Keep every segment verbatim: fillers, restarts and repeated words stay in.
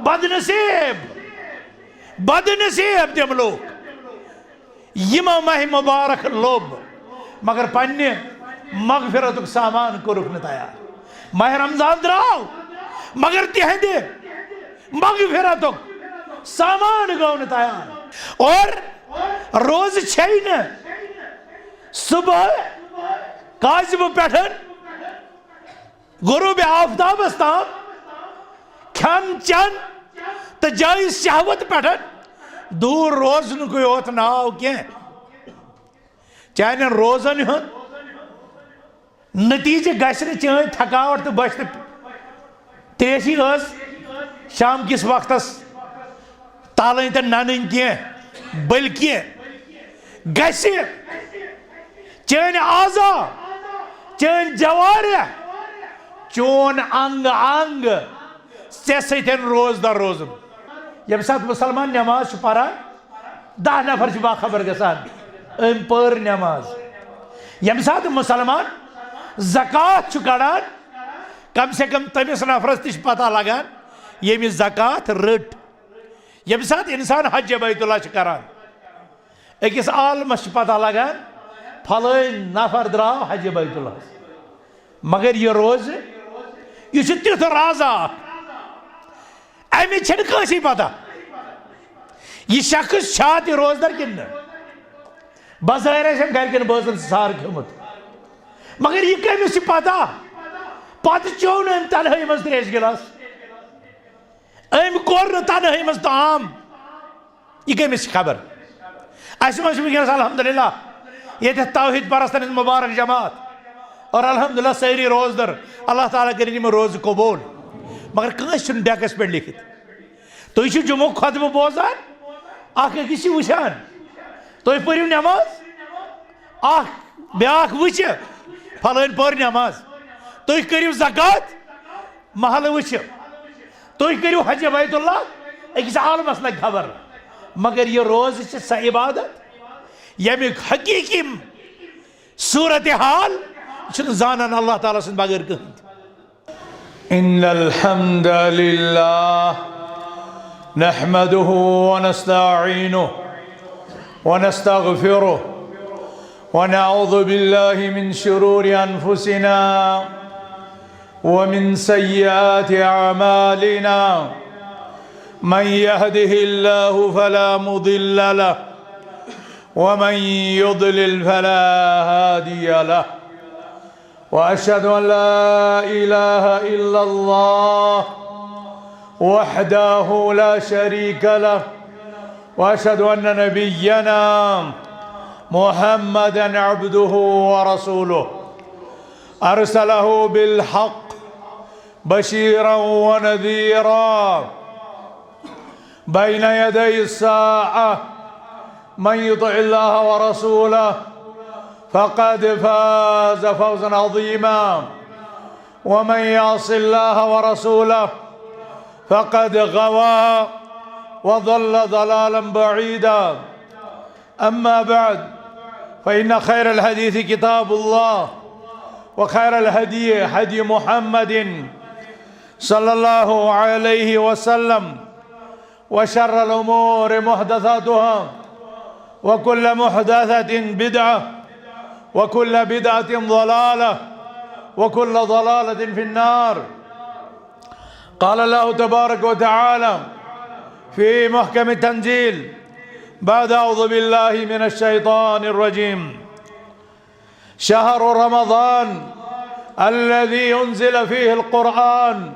بد نصیب، بد نصیب تِم لوٗکھ یِمو ماہِ مبارک لوٚب، مگر پننہِ مغفرتُک سامان کوٚرُکھ نہٕ تیار۔ ماہِ رمضان درٛاو، مگر تِہنٛدِ مغفرتُک سامان گوٚو نہٕ تیار۔ اور روزٕ چھے نہٕ صبح کاذبہٕ پٮ۪ٹھ غروب آفتابس تام کھٮ۪ن چٮ۪ن تہٕ جٲیز شہوت پٮ۪ٹھ دوٗر روزنُکُے یوت ناو کینٛہہ۔ چانٮ۪ن روزن ہُنٛد نتیجہٕ گژھِ نہٕ چٲنۍ تھکاوٹ تہٕ بۄچھِ تہٕ تریشی ٲس شام کِس وقتس تلٕنۍ تہٕ ننٕنۍ کینٛہہ، بلکہِ گژھِ چٲنۍ اعضا، چٲنۍ جوارح، چون انگ انگ ژےٚ سۭتۍ روزدار روزُن۔ ییٚمہِ ساتہٕ مُسلمان نٮ۪ماز چھُ پران، دَہ نفر چھِ باخبر گژھان، أمۍ پٔر نٮ۪ماز۔ ییٚمہِ ساتہٕ مُسلمان زکوٰۃ چھُ کڑان، کم سے کم تٔمِس نفرس تہِ چھِ پتہ لگان، ییٚمہِ زکوٰۃ رٔٹ۔ ییٚمہِ ساتہٕ انسان حج بیت اللہ چھُ کران، أکِس عالمس چھِ پتہ لگان، فلٲنۍ نفر درٛاو حج بیت اللہ۔ مگر یہِ روزٕ، یہِ چھُ تیُتھ رازا اکھ، اَمِچ چھَنہٕ کٲنٛسے پتہ۔ یہِ شخص چھا تہِ روزدار کِنہٕ نہٕ؟ بظٲہِر آسہِ أمۍ گرِکٮ۪ن بٲژن سار کھیوٚمُت، مگر یہِ کٔمِس چھِ پتہ؟ پتہٕ چیوٚو نہٕ أمۍ تنہٲیی منٛز ترٛیش گِلاس، أمۍ کوٚر نہٕ تنہٲیی منٛز طعام۔ یہِ کٔمِس چھِ خبر؟ اَسہِ منٛز چھِ وٕنکیٚنَس الحمدللہ ییٚتٮ۪تھ توحید پرستن ہٕنٛز مبارک جماعت، اور الحمدللہ سٲری روزدر، اللہ تعالیٰ کٔرِنۍ یِم روزٕ قبوٗل۔ مگر کٲنٛسہِ چھُنہٕ ڈیکس پٮ۪ٹھ لیکھِتھ۔ تُہۍ چھِو جمعُک خطبہٕ بوزان، اکھ أکِس چھِ وٕچھان۔ تُہۍ پٔرِو نٮ۪ماز، اکھ بیٛاکھ وٕچھِ، فلٲنۍ پٔر نٮ۪ماز۔ تُہۍ کٔرِو زکوٰۃ، محلہٕ وٕچھِ۔ تُہۍ کٔرِو حج بیت اللہ، أکِس عالمس لگہِ خبر۔ مگر یہِ روزٕ چھِ سۄ عبادت، ییٚمیُک حقیٖقی صورتحال چھُنہٕ زانان اللہ تعالیٰ سٕنٛدِ بغٲر کٕہٕنۍ تہِ۔ إن الحمد لله نحمده ونستعينه ونستغفره ونعوذ بالله من شرور أنفسنا ومن سيئات أعمالنا. من يهده الله فلا مضل له ومن يضلل فلا هادي له. وأشهد أن لا إله إلا الله وحده لا شريك له. وأشهد أن نبينا محمدا عبده ورسوله. أرسله بالحق بشيرا ونذيرا بين يدي الساعة. من يطع الله ورسوله فقد فاز فوزا عظيما. ومن يعص الله ورسوله فقد غوى وضل ضلالا بعيدا. أما بعد، فإن خير الحديث كتاب الله، وخير الهدي هدي محمد صلى الله عليه وسلم، وشر الأمور محدثاتها، وكل محدثة بدعة، وكل بدعة ضلالة، وكل ضلالة في النار. قال الله تبارك وتعالى في محكم التنزيل بعد أعوذ بالله من الشيطان الرجيم: شهر رمضان الذي أنزل فيه القرآن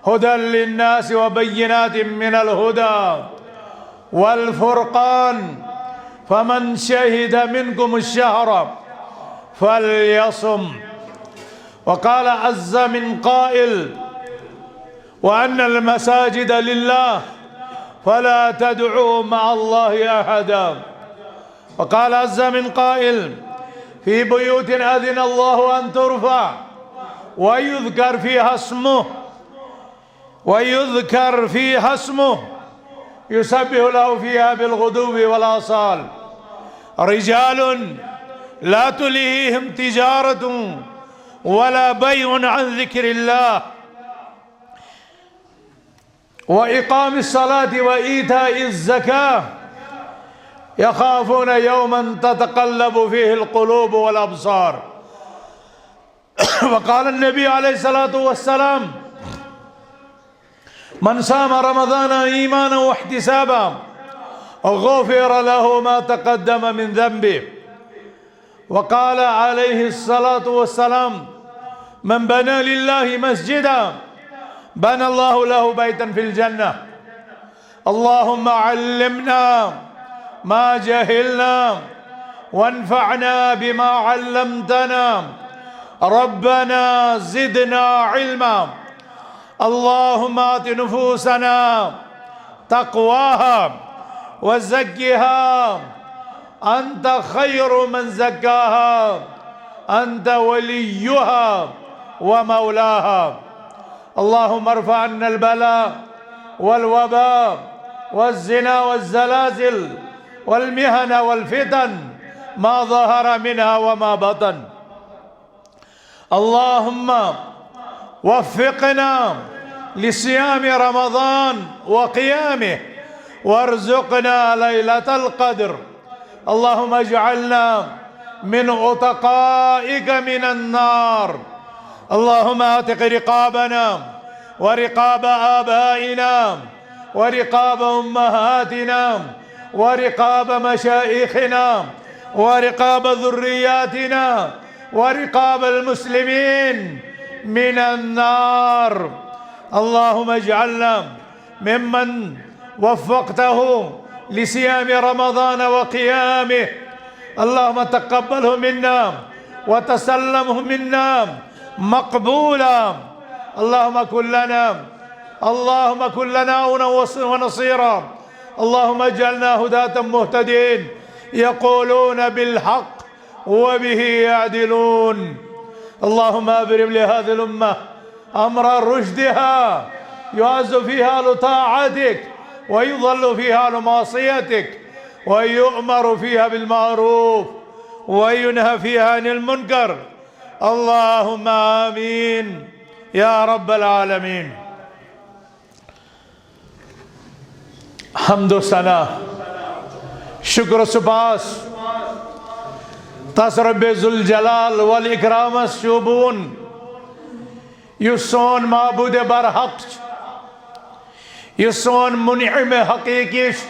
هدى للناس وبينات من الهدى والفرقان، فمن شهد منكم الشهر فليصم. وقال عز من قائل: وأن المساجد لله فلا تدعوا مع الله أحدا. وقال عز من قائل: في بيوت أذن الله أن ترفع ويذكر فيها اسمه، ويذكر فيها اسمه يسبح له فيها بالغدو والآصال. رجال لا تلهيهم تجارة ولا بيع عن ذكر الله. وإقام الصلاة وإيتاء الزكاة يخافون يوما تتقلب فيه القلوب والأبصار. وقال النبي عليه الصلاة والسلام: من صام رمضان إيمانا واحتسابا غفر له ما تقدم من ذنبه. وقال عليه الصلاة والسلام: من بنى لله مسجدا بنى الله له بيتا في الجنة. اللهم علمنا ما جهلنا وانفعنا بما علمتنا. ربنا زدنا علما. اللهم آت نفوسنا تقواها وزكها أنت خير من زكاها أنت وليها ومولاها. اللهم ارفع عنا البلاء والوباء والزنا والزلازل والمهن والفتن ما ظهر منها وما بطن. اللهم وفقنا لصيام رمضان وقيامه وارزقنا ليلة القدر. اللهم اجعلنا من عتقائك من النار. اللهم اعتق رقابنا ورقاب آبائنا ورقاب أمهاتنا ورقاب مشايخنا ورقاب ذرياتنا ورقاب المسلمين من النار. اللهم اجعلنا ممن وفقته لصيام رمضان وقيامه. اللهم تقبله منا وتسلمه منا مقبولا. اللهم كن لنا، اللهم كن لنا عونا ونصيرا. اللهم اجعلنا هداة مهتدين يقولون بالحق وبه يعدلون. اللهم أبرم لهذه الأمة أمر رشدها، يعز فيها أهل طاعتك ويضل فيها أهل معصيتك ويؤمر فيها بالمعروف وينهى فيها عن المنكر. اللهم آمين يا رب العالمين. حمد و ثنا، شکر و سپاس تس رب ذوالجلال والاکرامس چھُ بہٕ وَنہٕ، یُس سون معبود برحق چھُ، یُس سون منعم حقیقی چھُ،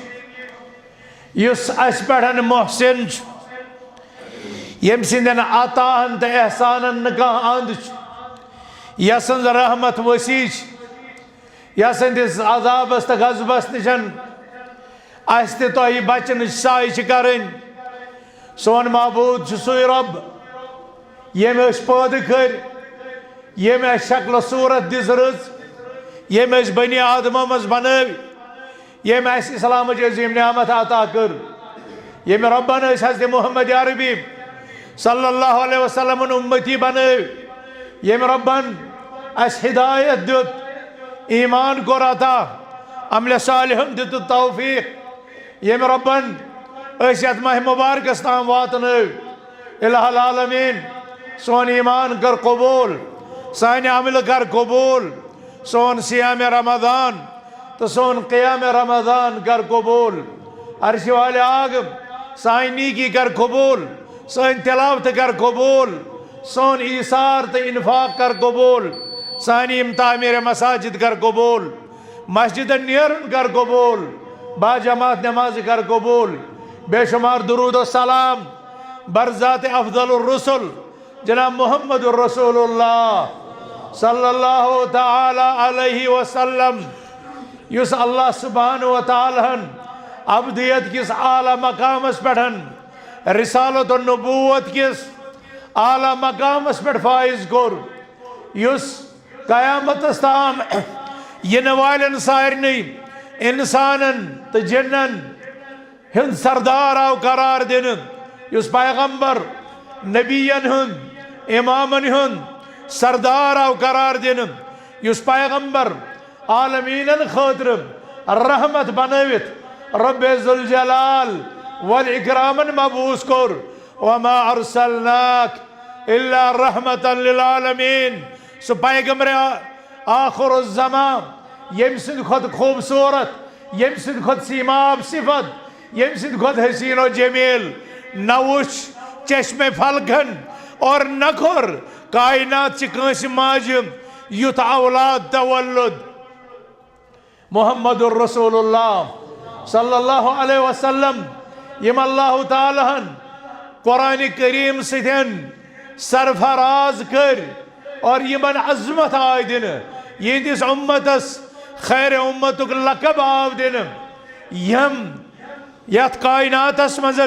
یُس اسہِ پٮ۪ٹھ محسن چھُ، ییٚمہِ سٕنٛدٮ۪ن عطاہن تہٕ احسانن نہٕ کانٛہہ اند چھُ، یسٕنٛز رحمت وسیع چھِ، یسٕنٛدِس عذابس تہٕ غضبس نِش اسہِ تہٕ تۄہہِ بچنٕچ سعی چھِ کرٕنۍ۔ سون معبود چھُ سُے رب، ییٚمۍ أسۍ پٲدٕ کٔرۍ، ییٚمۍ اسہِ شکل و صورت دِژ رٕژ، ییٚمۍ أسۍ بنی آدمو منٛز بنٲوۍ، ییٚمۍ اسہِ اسلامٕچ عظیم نعمت عطا کٔر، ییٚمۍ ربن أسۍ حضرت محمد عربی صلی اللہ علیہ وسلمن امتی بنٲوۍ، ییٚمۍ ربن اسہِ ہدایت دیُت، ایمان کوٚر عطا، عمل صالحن دیُت توفیق، ییٚمۍ ربن أسۍ یتھ ماہ مبارکس تام واتنٲوۍ۔ الہ العالمین، سون ایمان کر قبول، سانہِ عملہٕ کر قبول، سون صیام رمضان تہٕ سون قیام رمضان کر قبول۔ عرشہِ والے آگ، سانہِ نیکی کر قبول، سٲنۍ تلاوت کر قبول، سون ایثار تہٕ انفاق کر قبول، سانہِ یِم تعمیر مساجد کر قبول، مسجدن نیرُن کر قبول، با جماعت نماز کر قبول۔ بے شمار درود و سلام بر ذات افضل الرسل جناب محمد رسول اللہ صلی اللہ تعالی علیہ وسلم، یُس اللہ سبحانہ و تعالیٰ ہن عبدیت کِس اعلیٰ مقامس پٮ۪ٹھ، رسالت و نبوت کِس اعلیٰ مقامس پٮ۪ٹھ فائز کوٚر، یُس قیامتس تام یِنہٕ والٮ۪ن سارنٕے انسانن تہٕ جنن ہُنٛد سردار آو قرار دِنہٕ، یُس پیغمبر، نبیَن ہُنٛد، امامن ہُنٛد سردار آو قرار دِنہٕ، یُس پیغمبر عالمینن خٲطرٕ رحمت بنٲوِتھ رب ذوالجلال والاکرامن مبعوث کوٚر۔ وما ارسلناک الا رحمتا للعالمین۔ سُہ پیغمبر آخر الزمان، ییٚمہِ سٕنٛدِ کھۄتہٕ خوٗبصوٗرت، ییٚمہِ سٕنٛدِ کھۄتہٕ سیٖماب صفت، ییٚمہِ سٕنٛدِ کھۄتہٕ حسین و جمیل نہ وُچھ چشمِ فلکن اور نہ کوٚر کائنات چہِ کٲنٛسہِ ماجہِ یُتھ اولاد تولد۔ محمد رسول اللہ صلی اللہ علیہ وسلم، یم اللہ تعالیٰ ہن قرآن کریم سۭتۍ سرفراز کٔرۍ اور یمن عظمت آے دنہٕ، یہندس امتس خیر امتک لقب آو دنہٕ، یم یتھ کائناتس منٛز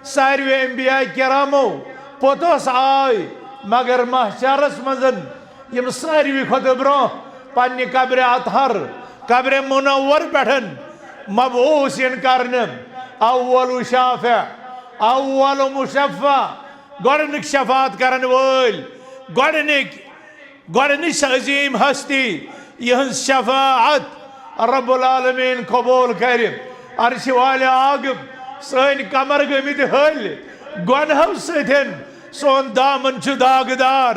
ساروی انبیاء کرامو پوٚتُس آے، مگر محشرس منٛز یم ساروی کھۄتہٕ برونٛہہ پننہِ قبرِ اطہر، قبرِ منور پٮ۪ٹھ مبعوث ین کرنہٕ، اول شافع، اول مشفع، گۄڈنیُک شفاعت کرن وٲلۍ، گۄڈنیُک گۄڈنِچ سۄ عظیٖم ہستی، یِہٕنٛز شفاعت رب العالمین قبول کرِ۔ عرشہِ والہِ آگہٕ، سٲنۍ کمر گٔمٕتۍ ۂلۍ گۄنہو سۭتۍ، سون دامن چھُ داغدار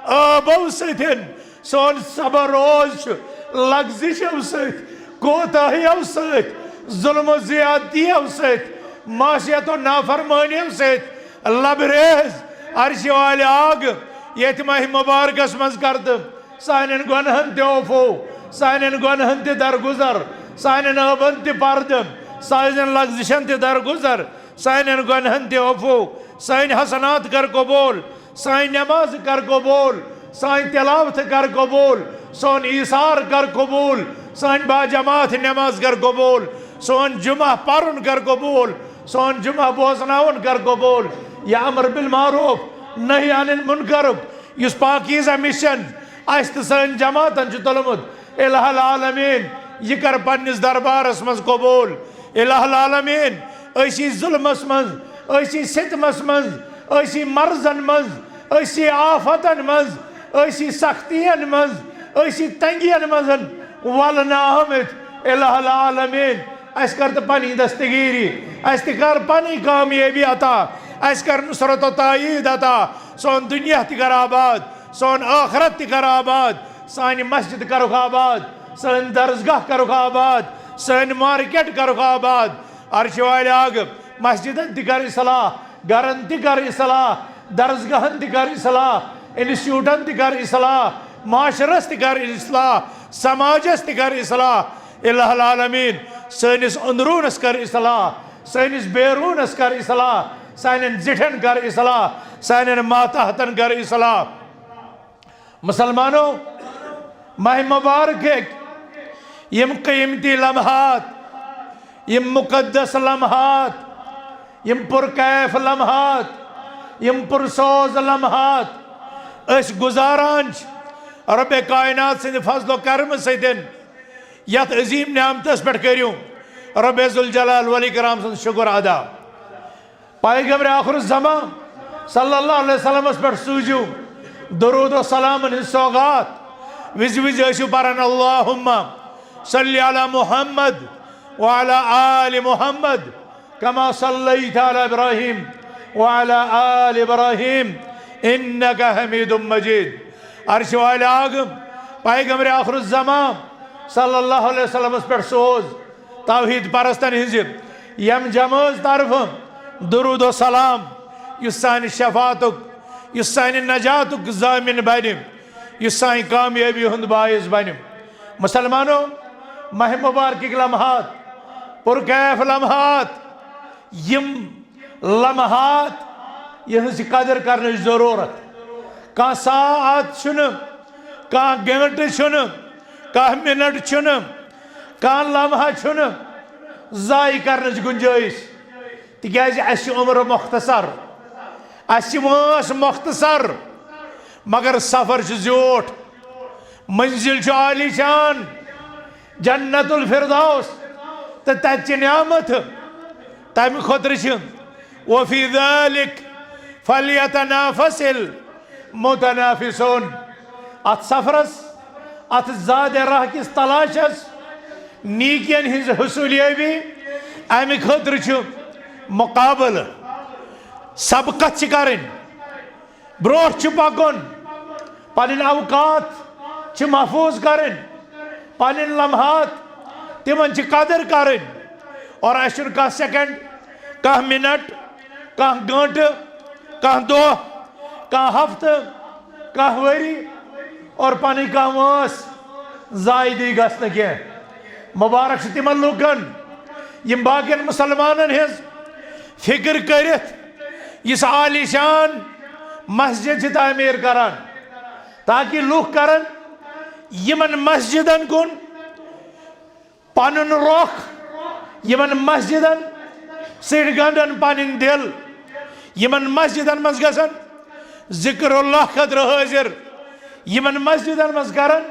ٲبو سۭتۍ، سون صبر روز چھُ لغزشو سۭتۍ، کوتاہیو سۭتۍ، ظلم و زیادتیو سۭتۍ، معصیت و نافرمٲنیو سۭتۍ لبریز۔ عرشہِ والہِ آگہٕ، ییٚتھۍ ماہِ مبارکس منٛز کر تہٕ سانٮ۪ن گۄنہن تہِ عفو، سانٮ۪ن گۄنہن تہِ درگُزر، سانٮ۪ن عٲبن تہِ پردٕ، سانٮ۪ن لغزشن تہِ درگُزر، سانٮ۪ن گۄنہن تہِ عفو، سٲنۍ حسنات کر قبول، سٲنۍ نماز کر قبول، سٲنۍ تلاوت کر قبول، سون ایثار کر قبول، سٲنۍ باجماعت نماز کر قبول، سون جمعہ پرُن کر قبول، سون جمعہ بوزناوُن کر قبول۔ یہ امر بالمعروف نہی عن المنکرُک یُس پاکیزہ مشن اسہِ تہٕ سٲنۍ جماعتن چھُ تُلمُت، الہ العالمین، یہِ کر پننِس دربارس منٛز قبول۔ الہ العالمین، أسی ظلمس منٛز، أسی ستمس منٛز، أسی مرضن منٛز، أسی آفتن منٛز، أسی سختین منٛز، أسی تنگین منٛز ولنہٕ آمٕتۍ۔ الہ العالمین، اسہِ کر تہٕ پنٕنۍ دستگیری، اسہِ تہِ کر پنٕنۍ کامیٲبی عطا، اسہِ کر نصرت و تائید عطا، سون دنیا تہِ کر آباد، سون ٲخرت تہِ کر آباد، سانہِ مسجد کرُکھ آباد، سٲنۍ درسگاہ کرُکھ آباد، سٲنۍ مارکیٹ کرُکھ آباد۔ عرشہِ والہِ آگہٕ، مسجدن تہِ کر اصلاح، گرن تہِ کر اصلاح، درسگاہن تہِ کر اصلاح، انسٹیٹیوٹن تہِ کر اصلاح، معاشرس تہِ کر اصلاح، سماجس تہِ کر اصلاح۔ الہ العالمین، سٲنِس اندروٗنس کر اصلاح، سٲنِس بیروٗنس کر اصلاح، سانٮ۪ن زِٹھٮ۪ن کر اصلاح، سانٮ۪ن ماتحتن کر اصلاح۔ مسلمانو، ماہ مبارک یِم قیمتی لمحات، یِم مقدس لمحات، یِم پرکیف لمحات، یِم پرسوز لمحات أسۍ گُزاران چھِ، رب کائنات سٕنٛدِ فضل و کرمہٕ سۭتۍ یتھ عظیم نعمتس پٮ۪ٹھ کٔرِو رب ذوالجلال والاکرام سُنٛد شکر ادا۔ پیغمبر آخر الزمان صلی اللہ علیہ وسلمس پٮ۪ٹھ سوٗزِو درود و سلامن ہٕنٛز سوغات۔ وِزِ وِزِ ٲسِو پران، اللہم صلی علی محمد وعلی آل محمد کما صلیت علی ابراہیم وعلی آل ابراہیم انک حمید مجید۔ عرشہِ والہِ آگہٕ، پیغمبر آخر الزمان صلی اللہ علیہ وسلمس پٮ۪ٹھ سوز توحید پرستن ہٕنٛزِ یم جمٲژ طرفہٕ درود و سلام، یُس سانہِ شفاعتُک، یُس سانہِ نجاتُک ضامن بنہِ، یُس سانہِ کامیٲبی ہُنٛد باعث بنہِ۔ مسلمانو، ماہ مبارکٕکۍ لمحات، پرکیف لمحات، یم لمحات، یہنٛز قدر کرنٕچ ضرورت۔ کانٛہہ ساعت چھُنہٕ، کانٛہہ گٲنٛٹہٕ چھُنہٕ، کانٛہہ منٹ چھُنہٕ، کانٛہہ لمحہ چھُنہٕ ضایع کرنٕچ گنجٲیش، تِکیازِ اسہِ چھِ عمر مختصر، اسہِ چھِ وٲنٛس مختصر، مگر سفر چھُ زیوٗٹھ، منزل چھُ عالی شان، جنت الفردوس تہٕ تتہِ چہِ نعمتہٕ۔ تمہِ خٲطرٕ چھِ وفی ذلک فلیتنافس المتنافسون۔ اتھ سفرس، اتھ زاد راہ کِس تلاشس، نیکین ہٕنٛز حصولیٲبی، امہِ خٲطرٕ چھُ مقابلہٕ، سبقت چھِ کرٕنۍ، برونٛٹھ چھُ پکُن، پنٕنۍ اوقات چھِ محفوظ کرٕنۍ، پنٕنۍ لمحات، تِمن چھِ قدر کرٕنۍ۔ اور اسہِ چھُنہٕ کانٛہہ سیکنڈ، کانٛہہ منٹ، کانٛہہ گٲنٹہٕ، کانٛہہ دۄہ، کانٛہہ ہفتہٕ، کانٛہہ ؤری اور پنٕنۍ کانٛہہ وٲنٛس ضایع دی گژھنہٕ کینٛہہ۔ مبارک چھُ تِمن لوٗکن، یِم باقین مسلمانن ہٕنٛز فکر کٔرِتھ یِژھ عالیشان مسجد چھِ تعمیٖر کران، تاکہ لوٗکھ کرن یِمن مسجدن کُن پنُن رۄخ، یِمن مسجدن سۭتۍ گنڈن پنٕنۍ دِل، یِمن مسجدن منٛز گژھن ذکر اللہ خٲطرٕ حٲضِر، یِمن مسجدن منٛز کرن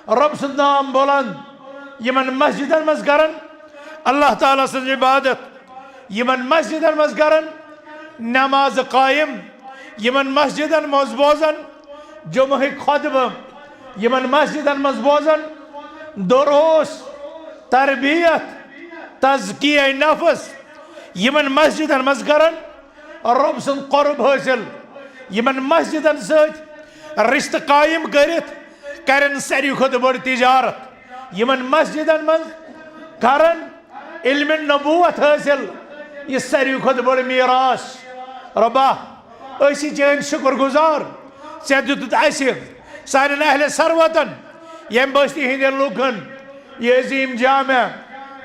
رۄب سُنٛد نام بُلنٛد، یِمن مسجدن منٛز کرن اللہ تعالیٰ سٕنٛز عبادت، یِمن مسجدن منٛز کرن نماز قائم، یِمن مسجدن منٛز بوزن جمعہٕکۍ خطبہٕ، یِمن مسجدن منٛز بوزن دروس، تربیت، تزکیہ نفس، یِمن مسجدن منٛز کرن رۄب سُنٛد قرب حٲصِل، یِمن مسجدن سۭتۍ رشتہٕ قائم کٔرِتھ کرن ساروی کھۄتہٕ بٔڑ تجارت، یِمن مسجدن منٛز کرن علم نبوت حٲصِل، یہِ ساروی کھۄتہٕ بٔڑ میراث۔ رۄبا، أسۍ چھِ چٲنۍ شُکر گُزار، ژےٚ دیُتُتھ اَسہِ سانٮ۪ن اہلِ ثروتن، ییٚمہِ بستی ہٕنٛدٮ۪ن لوٗکن یہِ عظیٖم جامع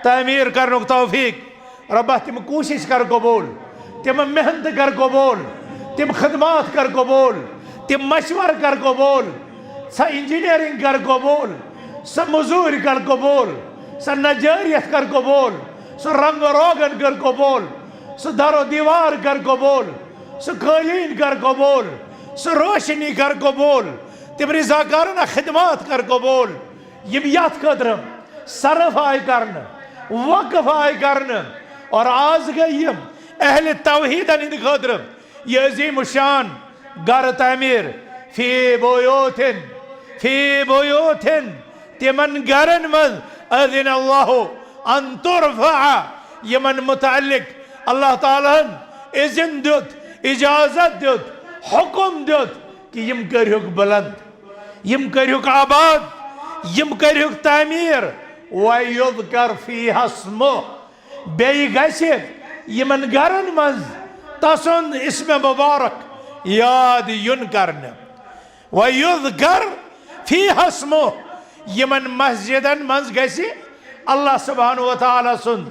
تعمیٖر کرنُک توفیٖق۔ رۄبا، تِم کوٗشِش کر قبوٗل، تِم محنت کر قبوٗل، تِم خدمات کر قبوٗل، تِم مشورٕ کر قبوٗل، سۄ انجینئرنگ کر قبوٗل، سۄ مٔزوٗرۍ کر قبوٗل، سۄ نجٲریت کر قبوٗل، سُہ رنگ روغن کر قبوٗل، سُہ در و دیوار کر قبوٗل، سُہ قٲلیٖن کر قبوٗل، سُہ روشنی کر قبوٗل، تِم رضاکارانہ خدمات کر قبوٗل، یِم یتھ خٲطرٕ صرف آیہِ کرنہٕ، وقف آیہِ کرنہٕ، اور آز گٔے یِم اہل توحیدن ہٕنٛدِ خٲطرٕ یہِ عظیم الشان گرٕ تعمیٖر۔ فی بیوتن، فی بیوتن، تِمن گرن منٛز اذن اللہ ان ترفع، یِمن متعلق اللہ تعالیٰ ہن اذن دیُت، اجازت دیُت، حکم دیُت کہ یِم کٔرۍہُکھ بلند، یِم کٔرۍہُکھ آباد، یِم کٔرۍہُکھ تعمیٖر۔ وَیُذْکَرَ فِیہا اسْمُہ، بیٚیہِ گژھِ یِمن گرن منٛز تسُنٛد اسمِ مبارک یاد یُن کرنہٕ۔ وَیُذْکَرَ فِیہا اسْمُہ، یِمن مسجدن منٛز گژھِ اللہ سبحانہ و تعالیٰ سُنٛد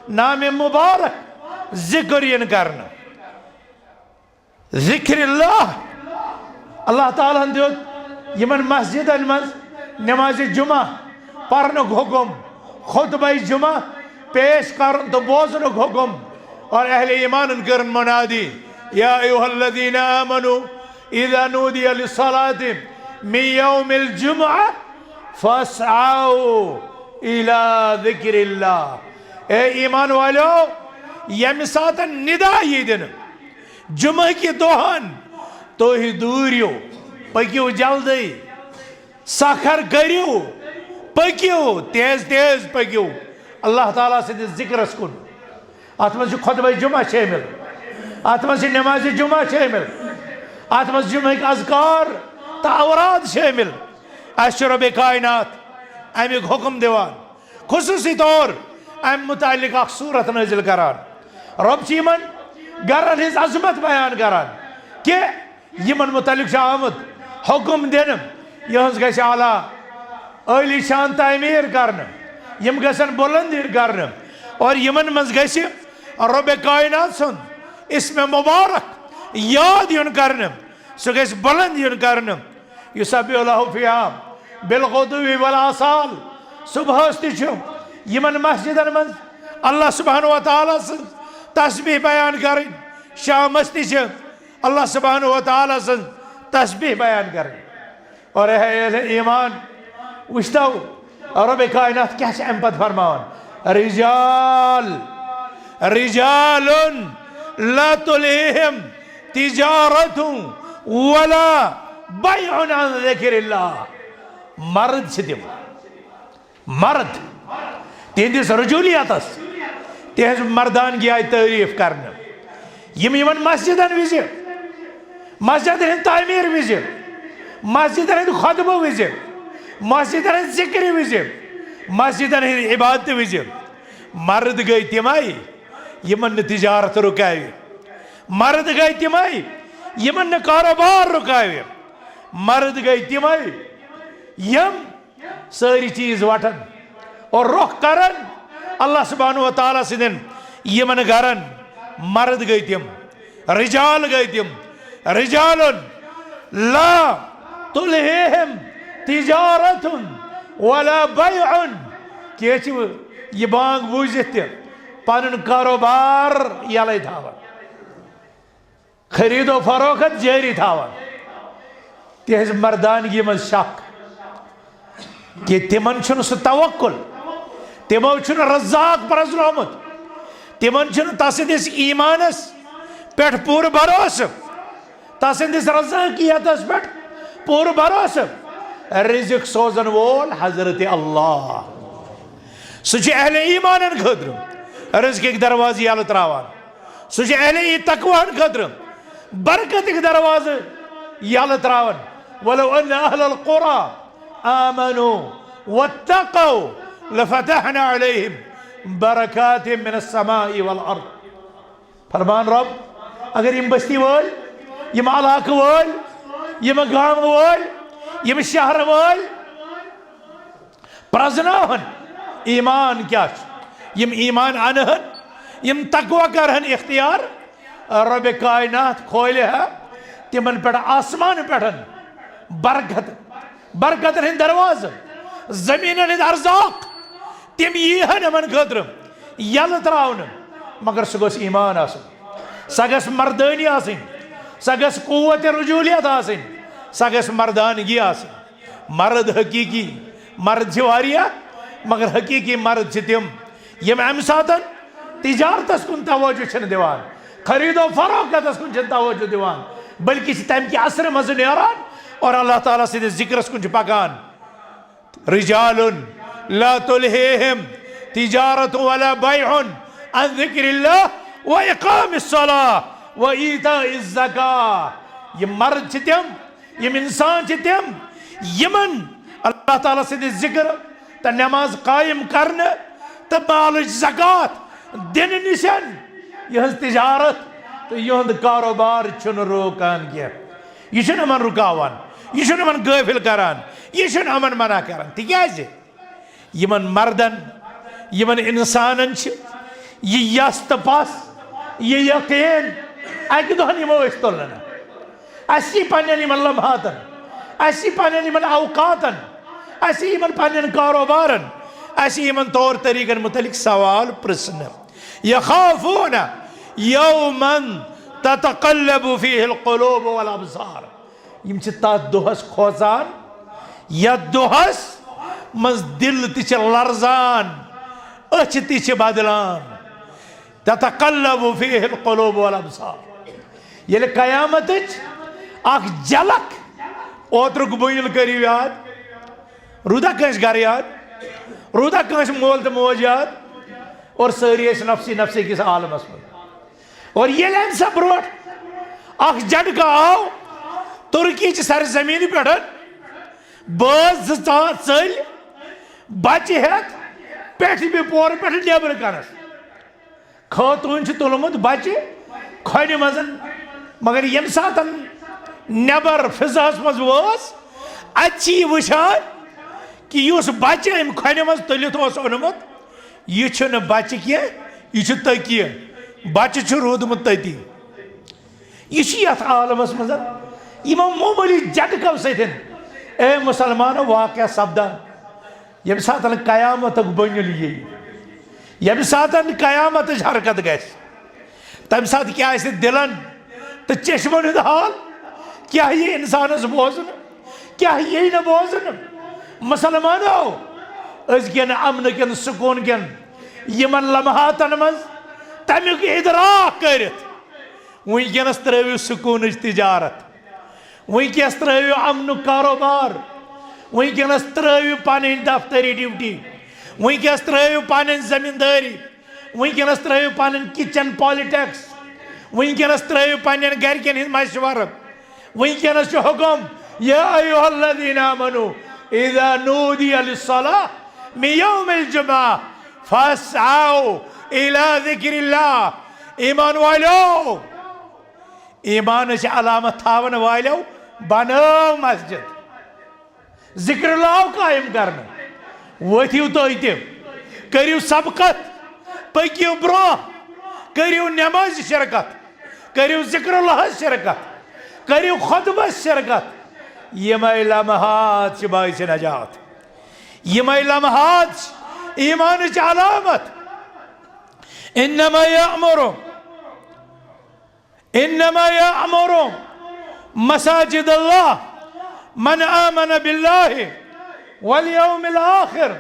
نامِ مبارک ذکر یُن کرنہٕ۔ ذکر اللہ، اللہ تعالیٰ ہن دیُت یِمن مسجدن منٛز نمازِ جمعہ پرنُک حکم، خطبہ جمعہ پیش کرُن تہٕ بوزنُک حکم، اور اہل ایمانن کٔرٕن منادی، یا ایھا الذین آمنوا اذا نودی للصلاۃ من یوم الجمعہ فاسعوا الی ذکر اللہ۔ اے ایمان والو، ییٚمہِ ساتہٕ ندا یی دِنہٕ، جمعہ کہِ دۄہن تُہۍ دوٗرِو، پٔکِو جلدی، سکھر کٔرِو، پٔکِو، تیز تیز پٔکِو اللہ تعالیٰ سٕنٛدِس ذکرس کُن۔ اتھ منٛز چھُ خطبہ جمعہ شٲمِل، اتھ منٛز چھِ نمازِ جمعہ شٲمِل، اتھ منٛز چھِ جمعہٕکۍ اذکار تہٕ اوراد شٲمِل۔ اسہِ چھُ رۄبِ کائنات امیُک حکم دِوان۔ خصوٗصی طور امہِ متعلق اکھ سورت نٲزِل کران۔ رۄب چھُ یِمن گرن ہٕنٛز عظمت بیان کران کہ یِمن متعلق چھُ آمُت حکم دِنہٕ، یِہٕنٛز گژھِ اعلیٰ عٲلی شان تعمیٖر کرنہٕ، یِم گژھن بلند یِن کرنہٕ، اور یِمن منٛز گژھِ رۄبِ کائنات سُنٛد اسمِ مبارک یاد یُن کرنہٕ، سُہ گژھِ بلند یُن کرنہٕ۔ یسبح لہ فیہا بالغدو والآصال۔ صبحس تہِ چھُ یِمن مسجدن منٛز اللہ سبحانہ و تعالیٰ سٕنٛز تسبیح بیان کرٕنۍ، شامس تہِ چھِ اللہ سبحانہ و تعالیٰ سٕنٛز تسبیح بیان کرٕنۍ۔ اور اے اہل ایمان، وٕچھتو رۄبِ کائنات کیٛاہ چھِ امہِ پتہٕ فرماوان؟ رجال، رجال لا تلہیہم تجارت ولا بیع عن ذکر اللہ۔ مرد چھِ تِم، مرد، تِہنٛدِس رجولیتس، تِہنٛز مردانگی آیہِ تعریف کرنہٕ۔ یِم یِمن مسجدن وِزِ، مسجدن ہٕنٛدِ تعمیٖر وِزِ، مسجدن ہٕنٛدِ خطبہٕ وِزِ، مسجدن ہٕنٛدِ ذکرِ وِزِ، مسجدن ہٕنٛدِ عبادتہٕ وِزِ، مرد گٔے تِمے یِمن نہٕ تجارت رُکاوِ۔ مرد گٔے تِمے یِمن نہٕ کاروبار رُکاوِ۔ مرد گٔے تِمے یِم سٲری چیٖز وٹن اور رۄخ کرن اللہ سبحانہ و تعالیٰ سٕنٛدٮ۪ن یِمن گرن۔ مرد گٔے تِم، رجال گٔے تِم، رجال لا تلہیہم تجارت ولا بیع۔ کینٛہہ چھِ یہِ بانگ بوٗزِتھ تہِ پنُن کاروبار یلے تھاوان، خرید و فروخت جٲری تھاوان۔ تِہنٛزِ مردانگی منٛز شک کہِ تِمن چھُنہٕ سُہ توکل، تِمو چھُنہٕ رزاق پرزنومُت، تِمن چھُنہٕ تسٕنٛدِس ایمانس پٮ۪ٹھ پوٗرٕ بھروسہٕ، تسٕنٛدِس رزاقیتس پٮ۪ٹھ پوٗرٕ بھروسہٕ۔ رزق سوزن وول حضرت اللہ، سُہ چھُ اہل ایمانن خٲطرٕ رزقٕکۍ دروازٕ یلہٕ تراوان۔ سُہ چھُ اہل تقواہن خٲطرٕ برکتٕکۍ دروازٕ یلہٕ تراوان۔ ولو ان اہل القرى آمنوا واتقوا لفتحنا عليهم بركات من السماء والارض۔ فرمان رب، اگر یِم بستی وٲلۍ، یِم علاقہٕ وٲلۍ، یِم گامہٕ وٲلۍ، یِم شہرٕ وٲلۍ پرزناوہن ایمان کیا چھُ، یِم ایمان انہن، یِم تقوی کرہن اختیار، رب کائنات کھولہِ ہا تِمن پٮ۪ٹھ آسمان پٮ۪ٹھن برکت، برکتن ہٕنٛدۍ دروازٕ، زمینن ہٕنٛدۍ ارزاق، تِم یی ہن یِمن خٲطرٕ یلہٕ تراونہٕ۔ مگر سُہ گوٚژھ ایمان آسُن، سۄ گژھِ مردٲنی آسٕنۍ، سۄ گژھِ قوت رجولیت آسٕنۍ، سۄ گژھِ مردانگی آسٕنۍ۔ مرد حقیقی، مرد چھِ واریاہ، مگر حقیقی مرد چھِ تِم یِم امہِ ساتن تجارتس کُن توجہ چھِنہٕ دِوان، خرید و فروختس کُن چھِنہٕ توجہ دِوان، بلکہِ چھِ تمہِ کہِ اثرٕ منٛزٕ نیران اور اللہ تعالیٰ سٕنٛدِس ذکرس کُن چھِ پکان۔ رجال لا تلہیہم تجارت ولا بیع عن ذکر اللہ و اقام الصلاة و ایتاء الزکاة۔ یِم مرد چھِ تِم، یِم انسان چھِ تِم، یِمن اللہ تعالیٰ سٕنٛدِ ذکر تہٕ نماز قائم کرنہٕ تہٕ مالٕچ زکوٰۃ دِنہٕ نِشن یِہٕنٛز تجارت تہٕ یِہُنٛد کاروبار چھُنہٕ روکان کینٛہہ۔ یہِ چھُنہٕ یِمن رُکاوان، یہِ چھُنہٕ یِمن غٲفِل کران، یہِ چھُنہٕ یِمن منع کران۔ تِکیٛازِ یِمن مردن، یِمن انسانن چھِ یہِ یَس تہٕ پَس، یہِ یقین، اَکہِ دۄہ یِمو أسۍ تُلنہٕ۔ اَسہِ یی پننٮ۪ن یِمن لمحاتن، اَسہِ یی پننٮ۪ن یِمن اوقاتن، اَسہِ یی یِمن پننٮ۪ن کاروبارن، اَسہِ یی یِمن طور طریقن متعلق سوال پرژھنہٕ۔ یخافون یوما تتقلب فیہ القلوب والابصار۔ یِم چھِ تتھ دۄہس کھوژان، یتھ دۄہس منٛز دِل تہِ چھِ لرزان، أچھ تہِ چھِ بدلان۔ تتقلب فیہ القلوب والابصار۔ ییٚلہِ قیامتٕچ اکھ جھلک، اوترُک بُنیُل کٔرِو یاد، روٗدا کٲنٛسہِ گرٕ یاد، روٗدا کٲنٛسہِ مول تہٕ موج یاد، اور سٲری ٲسۍ نفسی نفسی کِس عالمس منٛز۔ اور ییٚلہِ امہِ سا برونٛٹھ اکھ جھٹکہٕ آو ترکی چہِ سرزمینہِ پٮ۪ٹھ، بٲژ زٕ ژا-، ژٔلۍ بچہِ ہٮ۪تھ پٮ۪ٹھمہِ پورٕ پٮ۪ٹھ نیبرٕ کنس۔ خاتوٗن چھُ تُلمُت بچہِ کھۄنہِ منٛز، مگر ییٚمہِ ساتہٕ نٮ۪بر فضاہس منٛز وٲژ، اتہِ چھِ یہِ وٕچھان کہِ یُس بچہِ أمۍ کھۄنہِ منٛز تُلِتھ اوس اوٚنمُت، یہِ چھُنہٕ بچہِ کینٛہہ، یہِ چھُ تٔکیہِ۔ بچہِ چھُ روٗدمُت تٔتی۔ یہِ چھُ یتھ عالمس منٛز یِمو معموٗلی جھٹکو سۭتۍ، اے مسلمانو، واقعہ سپدان۔ ییٚمہِ ساتہٕ قیامتُک بُنیُل یِیہِ، ییٚمہِ ساتہٕ قیامتٕچ حرکت گژھِ، تَمہِ ساتہٕ کیٛاہ آسہِ دِلن تہٕ چشمن ہُنٛد حال؟ کیٛاہ یی اِنسانس بوزنہٕ؟ کیٛاہ یی نہٕ بوزنہٕ؟ مسلمانو، أزکٮ۪ن امنہٕ کٮ۪ن سکوٗن کٮ۪ن یِمن لمحاتن منٛز تَمیُک ادراک کٔرِتھ، وٕنکیٚنس ترٲوِو سکوٗنٕچ تجارت، وٕنکیٚس ترٲوِو امنُک کاروبار، وٕنکیٚنس ترٲوِو پنٕنۍ دفتری ڈیوٹی، وٕنکیٚس ترٲوِو پنٕنۍ زٔمیٖندٲری، وٕنکیٚنس ترٲوِو پنٕنۍ کچن پالیٹکس، وٕنکیٚنس ترٲوِو پننٮ۪ن گرِکٮ۪ن ہٕنٛدۍ مشورٕ۔ وٕنکیٚنس چھُ حُکم، یا ایھا الذین آمنوا اذا نودی للصلاة من یوم الجمعہ فاسعوا الی ذکر اللہ۔ ایمان والو، ایمانٕچ علامت تھاون والو، بنٲو مسجد، ذکر اللہ آو قائم کرنہٕ، ؤتھِو تُہۍ تہِ، کٔرِو سبقت، پٔکِو برونٛہہ، کٔرِو نمازِ شرکت، کٔرِو ذکر اللہس شرکت، کٔرِو خطبس شرکت۔ یِمے لمحات چھِ باعث نجات، یِمے لمحات چھِ ایمانٕچ علامت۔ انما یأمر انما یأمر مساجد اللہ من آمن باللہ والیوم الآخر۔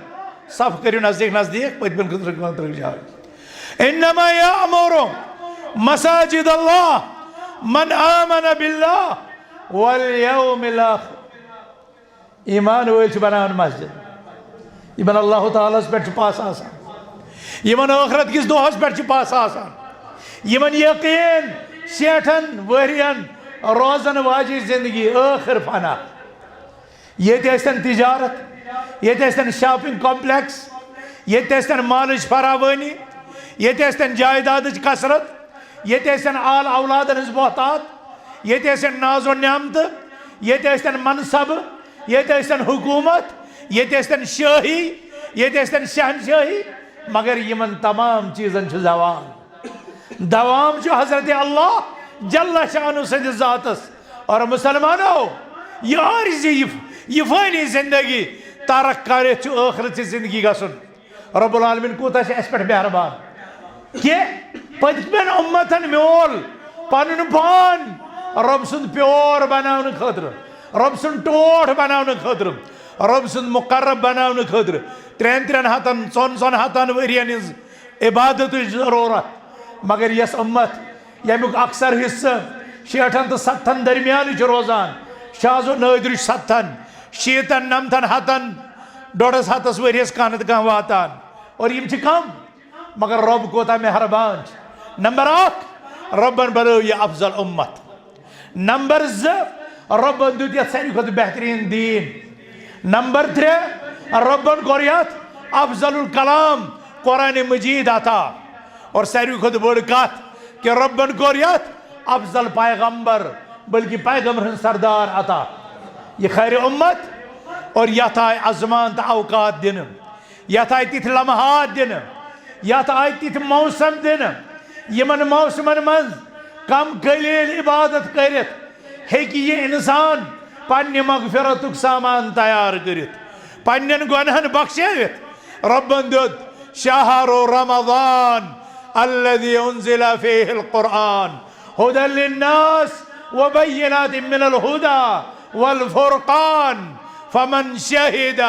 صف کٔرِو نزدیٖک نزدیٖک، پٔتمٮ۪ن خٲطرٕ کٲم ترٛٲوِو جاے۔ انما یأمر مساجد اللہ من آمن باللہ والیوم الآخر۔ ایمان وٲلۍ چھِ بناوان مسجد، یِمن اللہ تعالیٰ ہس پٮ۪ٹھ چھُ پس آسان، یِمن ٲخرت کِس دۄہس پٮ۪ٹھ چھُ پس آسان، یِمن یقین شیٹھن ؤرین روزن واجہِ زندگی ٲخر فنا۔ ییٚتہِ ٲسۍتن تجارت، ییٚتہِ ٲسۍتن شاپنگ کمپلیکس، ییٚتہِ ٲسۍتن مالٕچ فراوٲنی، ییٚتہِ ٲسۍتن جائیدادٕچ کثرت، ییٚتہِ ٲسۍتن آل اولادن ہٕنٛز بہتات، ییٚتہِ ٲسۍتن ناز و نعمتہٕ، ییٚتہِ ٲسۍتن منصب، ییٚتہِ ٲسۍتن حکومت، ییٚتہِ ٲسۍتن شٲہی، ییٚتہِ ٲسۍتن شہنشٲہی، مگر یِمن تمام چیٖزن چھُ زوال۔ دوام چھُ حضرت اللہ جل شانہ سٕنٛدِس ذاتس۔ اور مسلمانو، یہِ عارضی، یہِ، یہِ فٲنی زندگی ترک کٔرِتھ چھُ ٲخرت چہِ زندگی گژھُن۔ رب العالمین کوٗتاہ چھُ اَسہِ پٮ۪ٹھ مہربان کہِ پٔتمٮ۪ن اُمتن میول پنُن پان رب سُنٛد پیور بناونہٕ خٲطرٕ، رب سُنٛد ٹوٹھ بناونہٕ خٲطرٕ، رب سُنٛد مقرب بناونہٕ خٲطرٕ۔ ترٛٮ۪ن ترٛٮ۪ن ہتن، ژۄن ژۄن ہتن ؤرین ہٕنٛز عبادتٕچ ضروٗرت، مگر یۄس اُمت ییٚمیُک اکثر حصہٕ شیٹھن تہٕ ستتھن درمیانٕے چھُ روزان، شاز و نٲدرِ چھُ ستتھن، شیٖتن، نمتھن، ہتن، ڈۄڈس ہتس ؤرِیس کانٛہہ نتہٕ کانٛہہ واتان، اور یِم چھِ کم، مگر رۄب کوتاہ مہربان چھُ۔ نمبر اکھ، رۄبن بنٲو یہِ افضل اُمت۔ نمبر زٕ، رۄبن دیُت یتھ ساروی کھۄتہٕ بہتریٖن دیٖن۔ نمبر ترٛےٚ، رۄبن کوٚر یتھ افضل الکلام قرآن مجید عطا۔ اور ساروی کھۄتہٕ بٔڑ کتھ کہِ رۄبن کوٚر یتھ افضل پیغمبر، بلکہ پیغمبرن ہُنٛد سردار عطا۔ یہِ خیر اُمت، اور یتھ آے ازمان تہٕ اوقات دِنہٕ۔ یتھ آیہِ تِتھۍ لمحات دِنہٕ، یتھ آیہِ تِتھۍ موسم دِنہٕ، یِمن موسمن منٛز کم قلیل عبادت کٔرِتھ ہیٚکہِ یہِ انسان پننہِ مغفرتُک سامان تیار کٔرِتھ، پننٮ۪ن گۄنہن بخشٲوِتھ۔ رۄبن دیُت شہر رمضان الذي انزل فيه القرآن هدى للناس وبينات من الهدى والفرقان فمن شهد